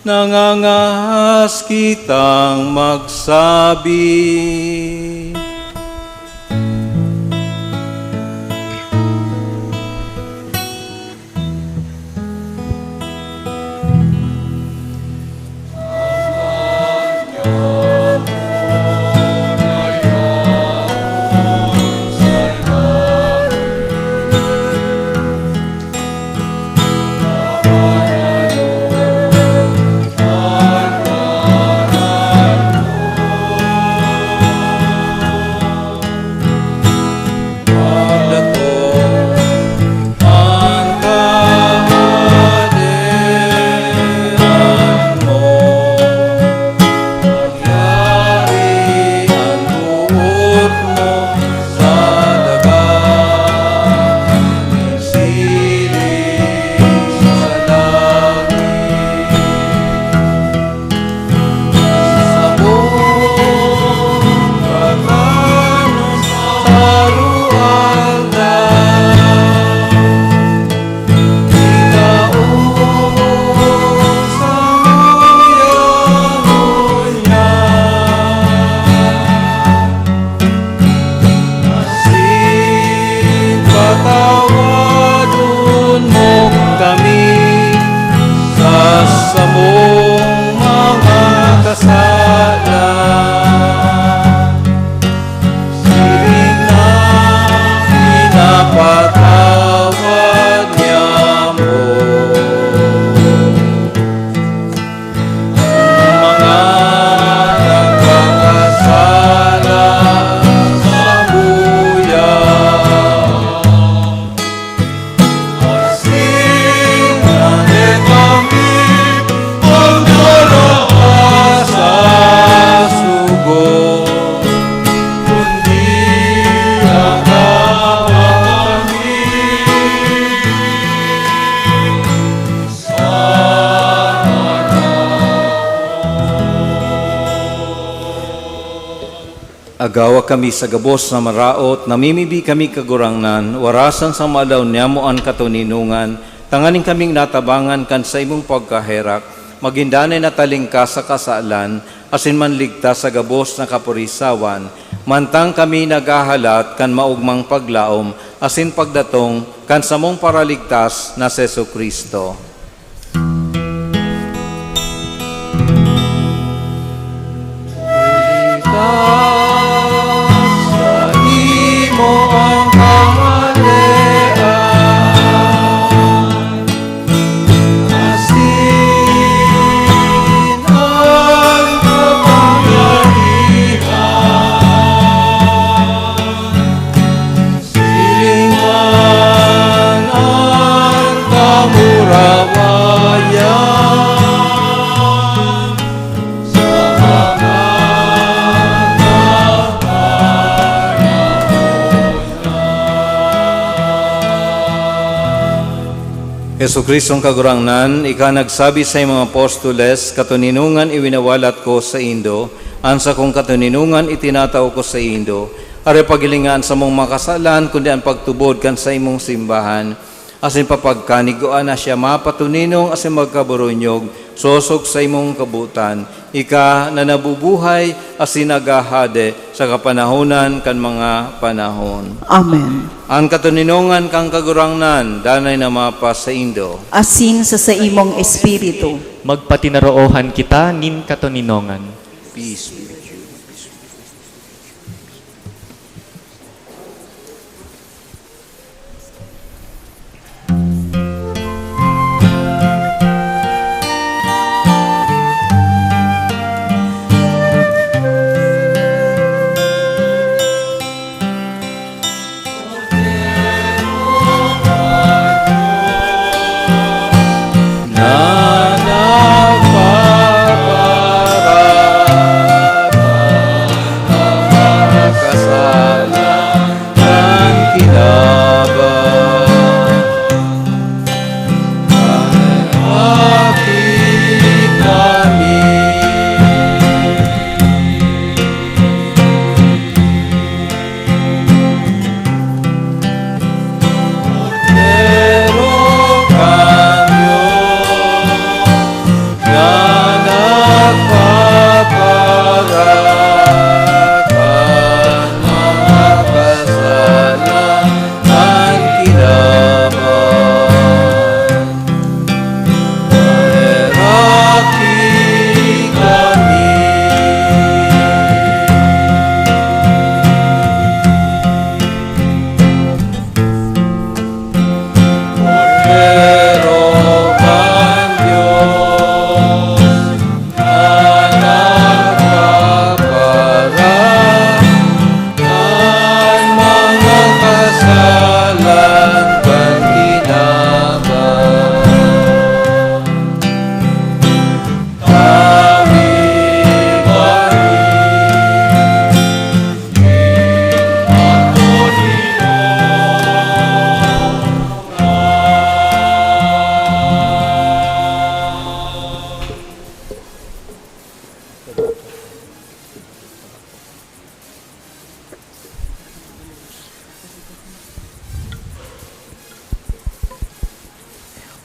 nangangahas kitang magsabi. Pagdatong an Kahadean mo, mangyari an boot mo sa daga, nin siring sa langit. Asin patawadon mo kami sa samong mga kasalan, siring na pinapatawad niamo an mga nagkakasala samuya. Asin dai kami pagdara sa sugot, kundi agawa kami sa maraot. Agawa kami sa gabos na maraot, namimibi kami, Kagurangnan, warasan sa maalaw niamo an katoninongan, tanganing kaming natabangan kan saimong pagkaherak, magin danay na talingkas sa kasalan, asin manligtas sa gabos na kaporisawan, mantang kami naghahalat kan maogmang paglaom asin pagdatong kan samong Paraligtas na si Jesu-Cristo. Saimo an kahalean, asin an kapangyarihan. Siring man an kamurawayan sa mga panahon na. Jesu-Cristong Kagurangnan, ika nagsabi sa imong apostoles, "Katoninongan iwinawalat ko saindo, an sakong katoninongan itinatao ko saindo." Aroy paghilinga an samong mga kasalan, kundi an pagtubod kan saimong simbahan, asin papagkanigua na siya mapatoninong asin magkaburunyog sosog sa imong kabotan, ika na nabubuhay asin naghahade sa kapanahonan kan mga panahon. Amen. An katoninongan kan Kagurangnan danay na mapasaindo. Asin sa saimong espiritu. Magpatinaroohan kita nin katoninongan. Peace be with you.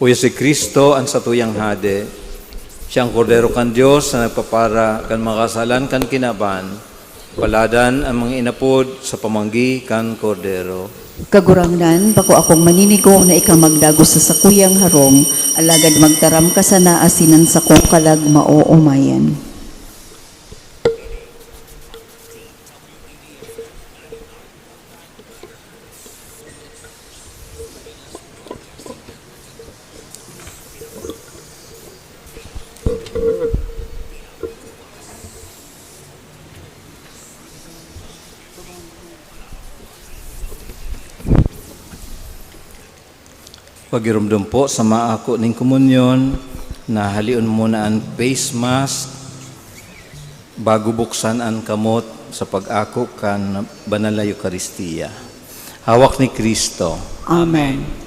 Uya si Cristo an satuyang Hade. Siya an Kordero kan Dios na nagpapara kan mga kasalan kan kinaban. Paladan an mga inapod sa pamanggi kan Kordero. Kagurangnan, bako akong maninigo na ika magdagos sa sakuyang harong, alagad magtaram ka sana asin an sakong kalag maoomayan. Pagiromdom po sa maako ning komunyon, na halion muna an face mask bago buksan an kamot sa pag-ako kan Banal na Eukaristia. Hawak ni Cristo. Amen.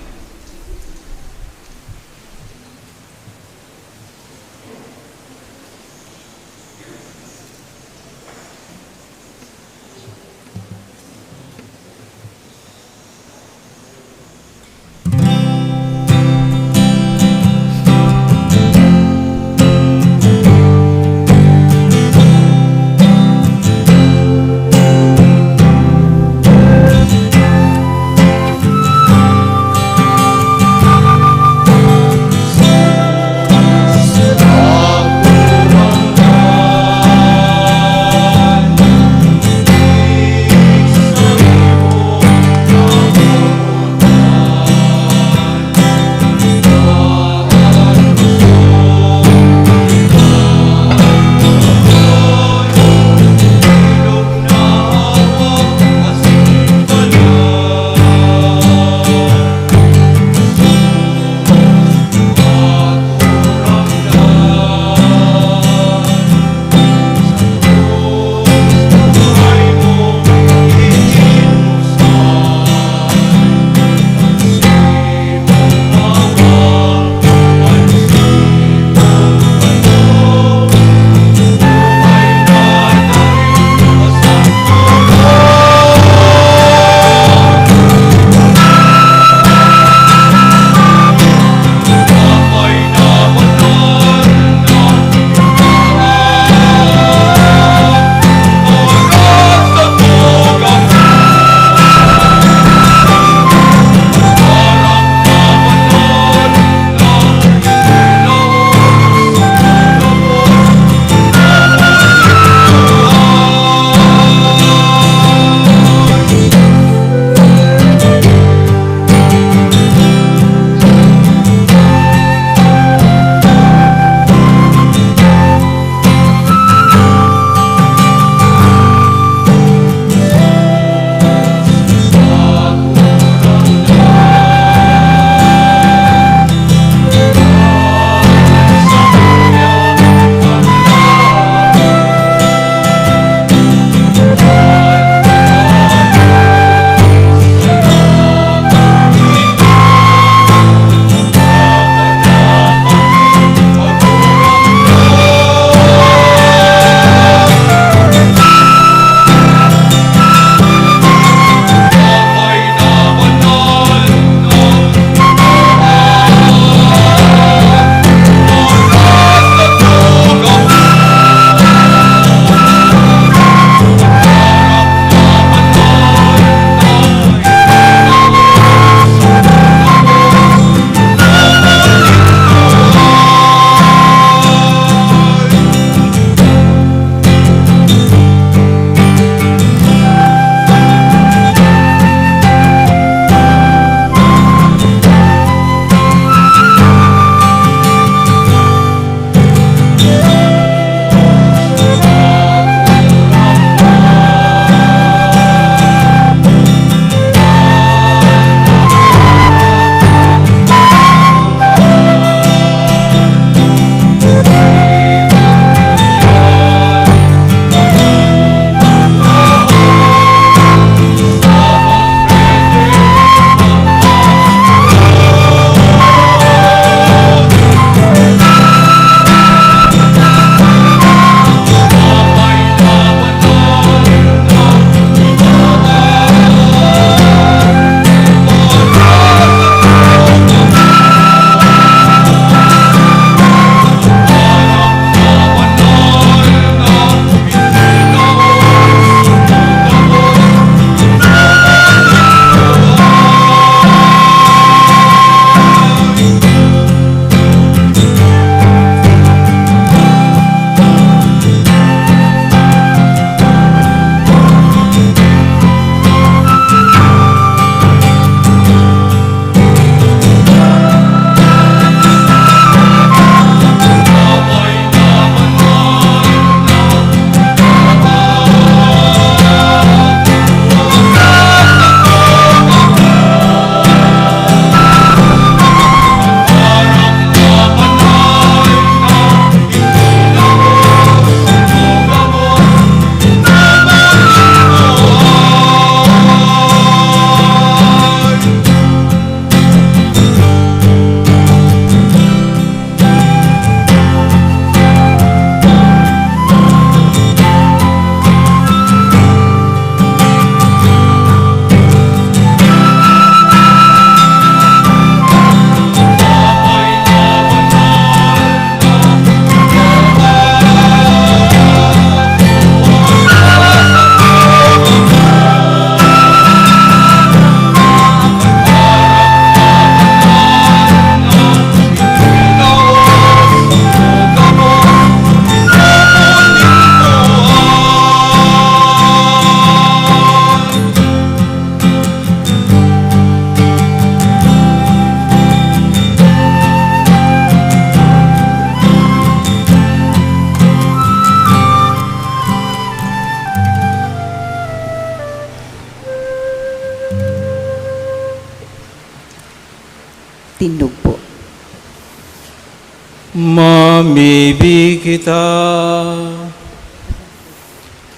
Mamibi kita.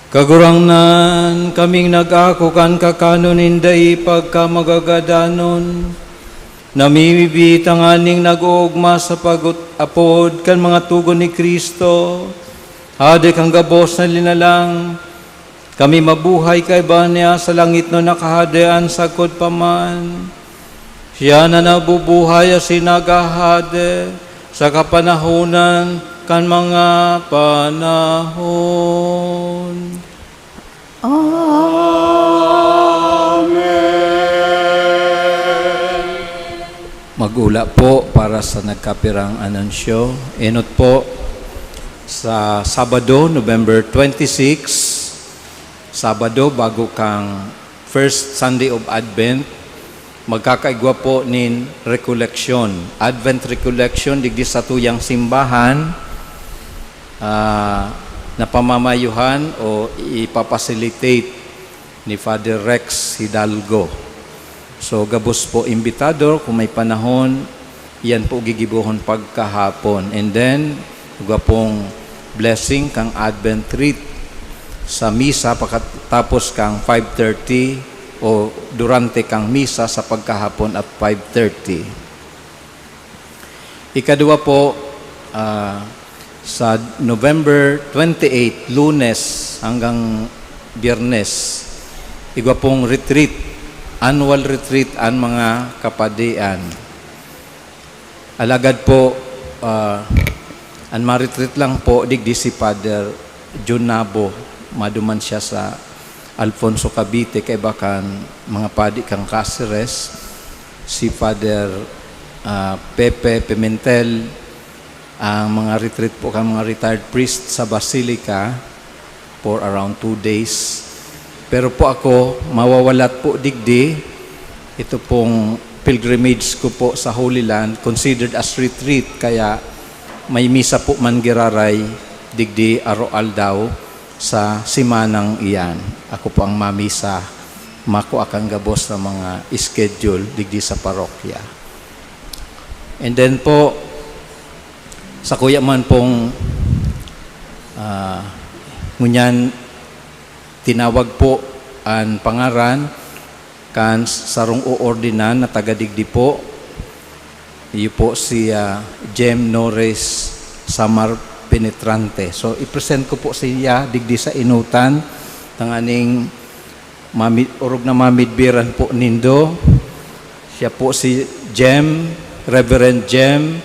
Kagurangnan, kaming nag-ako kan kakanon nin dai pagkamagagadanon, namimibi tanganing nag-oogma sa pag-apod kan mga togon ni Cristo, Hade kan gabos na linalang, kami mabuhay kaiba niya sa langitnon na kahadean sagkod pa man. Siya na nabubuhay asin naghahade sa kapanahonan kan mga panahon. Amen. Mag-ula po para sa nagkapirang anunsyo. Enot po, sa Sabado, November twenty-six, Sabado, bago kang first Sunday of Advent, magkakaigwa po nin recollection, Advent recollection, digdi sa tuyang simbahan, ah, na pamamayuhan o ipapasilitate ni Father Rex Hidalgo. So, gabos po imbitado, kung may panahon, iyan po gigibohon pagkahapon. And then, igwa pong blessing kang Advent wreath sa misa pakatapos kang five thirty o durante kang misa sa pagkahapon at five thirty. Ikadwa po, ah, sa November twenty-eight, Lunes hanggang Biyernes, igwa pong retreat, annual retreat an mga kapadian. Alagad po, ah, an ma-retreat lang po, digdi si Father Junabo, maduman siya sa Alfonso, Cavite, kaiba kan mga padi kan Caceres, si Father, ah, Pepe Pimentel, ang mga retreat po kan mga retired priest sa Basilica for around two days. Pero po ako, mawawalat po digdi, ito pong pilgrimage ko po sa Holy Land, considered as retreat, kaya may misa po man giraray digdi aro-aldaw sa semanang iyan. Ako po ang mamisa, makua kan gabos na mga schedule digdi sa parokya. And then po, sakuya man pong, ah, ngunyan tinawag po an pangaran kan sarong oordinan na taga digdi po. Iyo po si, ah, Jem Norris Samar Penetrante. So, i-present ko po siya digdi sa inutan, tanganing mami-, orog na mamidbiran po nindo. Siya po si Jem, Reverend Jem,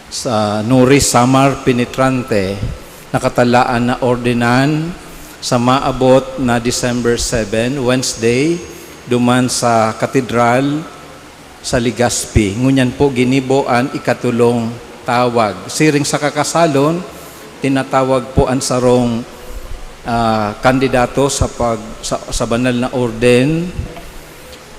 sa Norris Samar Penetrante, nakatalaan na ordinan sa maabot na December seven, Wednesday, duman sa Katedral sa Legazpi. Ngunyan po ginibo an ikatulong tawag. Siring sa kakasalon, tinatawag po an sarong, ah, kandidato sa pag-, sa, sa banal na orden.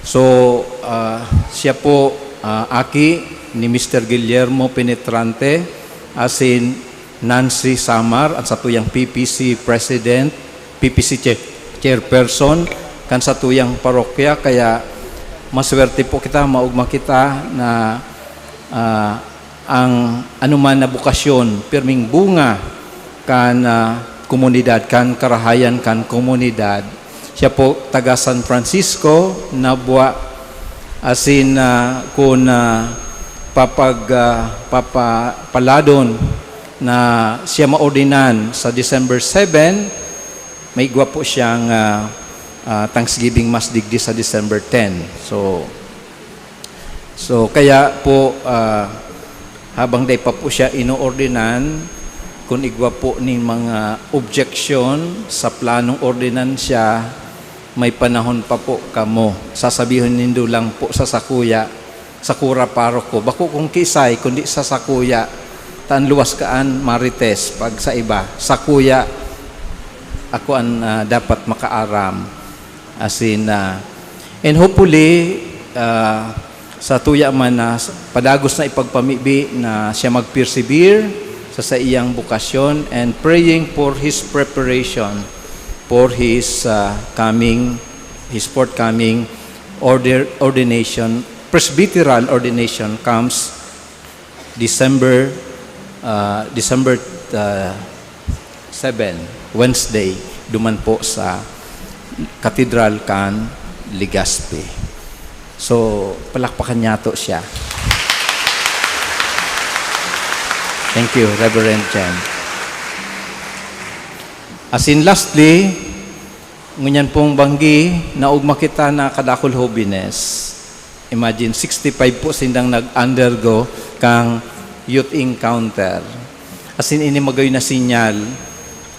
So, ah, siya po, ah, aki ni Mister Guillermo Penetrante, asin Nancy Samar, an satuyang P P C President, P P C Chair-, Chairperson, kan satuyang parokya. Kaya maswerte po kita, maogma kita na, ah, ang anuman na bokasyon, pirming bunga kan, ah, komunidad, kan karahayan kan komunidad. Siya po taga San Francisco, Nabua, asin, ah, kun, ah, papag-, ah, papapaladon na siya maordinan sa December seven, may igwa po siyang, ah, ah, Thanksgiving Mass digdi sa December ten. So, so kaya po, ah, habang dai pa po siya inoordinan, kun igwa po nin mga objeksyon sa planong ordinan siya, may panahon pa po kamo. Sasabihon nindo lang po sa sakuya, sa kura paroko. Bako kung kiisay, kundi sa sakuya, ta an luwas kaan marites pag sa iba. Sakuya, ako an, ah, dapat makaaram. Asin, ah, and hopefully, ah, sa tuya man na s-, padagos na ipagpamibi na siya mag-persevere sa saiyang bokasyon and praying for his preparation for his, ah, coming, his forthcoming order-, ordination, presbyteral ordination comes December Ah, December, ah, seven, Wednesday, duman po sa Katedral kan Legazpi. So, palakpakan niyato siya. Thank you, Reverend Chen. As in, lastly, ngunyan pong banggi, naugma kita na kadakul hobenes. Imagine, sixty-five po sindang nag-undergo kang youth encounter. As in, ini magayon na sinyal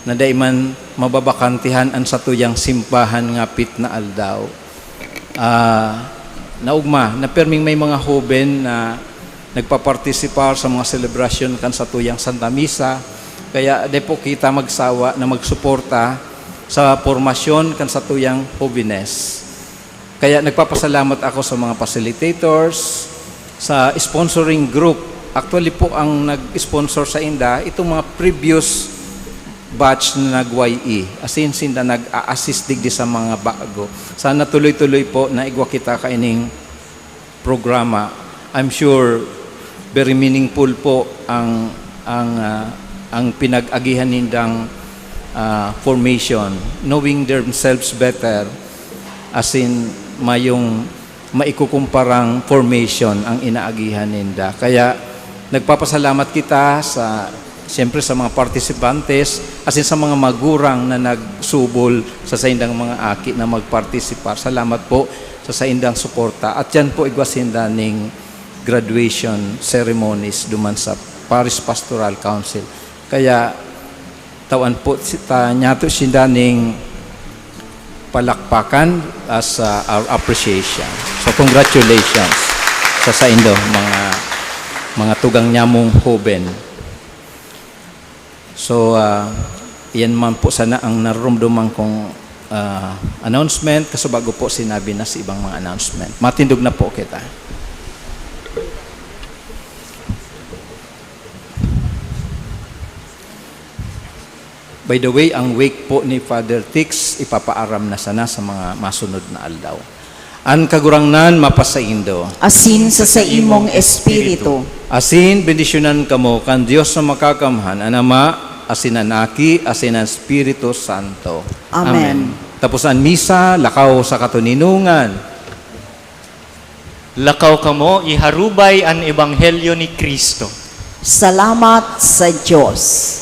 na dai man mababakantihan an satuyang simbahan ngapit na aldaw. Ah, naugma na perming may mga hoben na nagpapartisipar sa mga selebrasyon kan satuyang Santa Misa, kaya dai po kita magsawa na magsuporta sa pormasyon kan satuyang hobenes. Kaya nagpapasalamat ako sa mga facilitators, sa sponsoring group. Actually po, ang nag-sponsor sa inda, itong mga previous batch na nag-Y E. As in, sinda nag-a-assist digdi sa mga bago. Sana tuloy-tuloy po na igwa kita kaining programa. I'm sure very meaningful po ang, ang, ah, ang pinag-agihan nindang, ah, formation, knowing themselves better, as in, mayong maikukumparang formation ang inaagihan ninda. Kaya nagpapasalamat kita sa, siyempre, sa mga participantes, as in, sa mga magurang na nagsubol sa saindang mga aki na magpartisipar. Salamat po sa saindang suporta. At yan po, igwa sinda ning graduation ceremonies duman sa Parish Pastoral Council. Kaya, tawan po si-, ta, niyato sinda ning palakpakan as, uh, our appreciation. So, congratulations sa saindo, mga, mga tugang nyamong hoben. So, ah, iyan man po sana ang narumduman kong, ah, announcement, kasubago po sinabi na sa ibang mga announcement. Matindog na po kita. By the way, ang wake po ni Father Tix, ipapaaram na sana sa mga masunod na aldaw. An Kagurangnan mapasaindo. Asin sa saimong espiritu. Asin, bendisyonan kamo kan Dios na Makakamhan, an Ama, asin an Aki, asin an Espiritu Santo. Amen. Amen. Tapos an misa, lakaw sa katoninongan. Lakaw kamo, iharubay an ebanghelyo ni Cristo. Salamat sa Dios.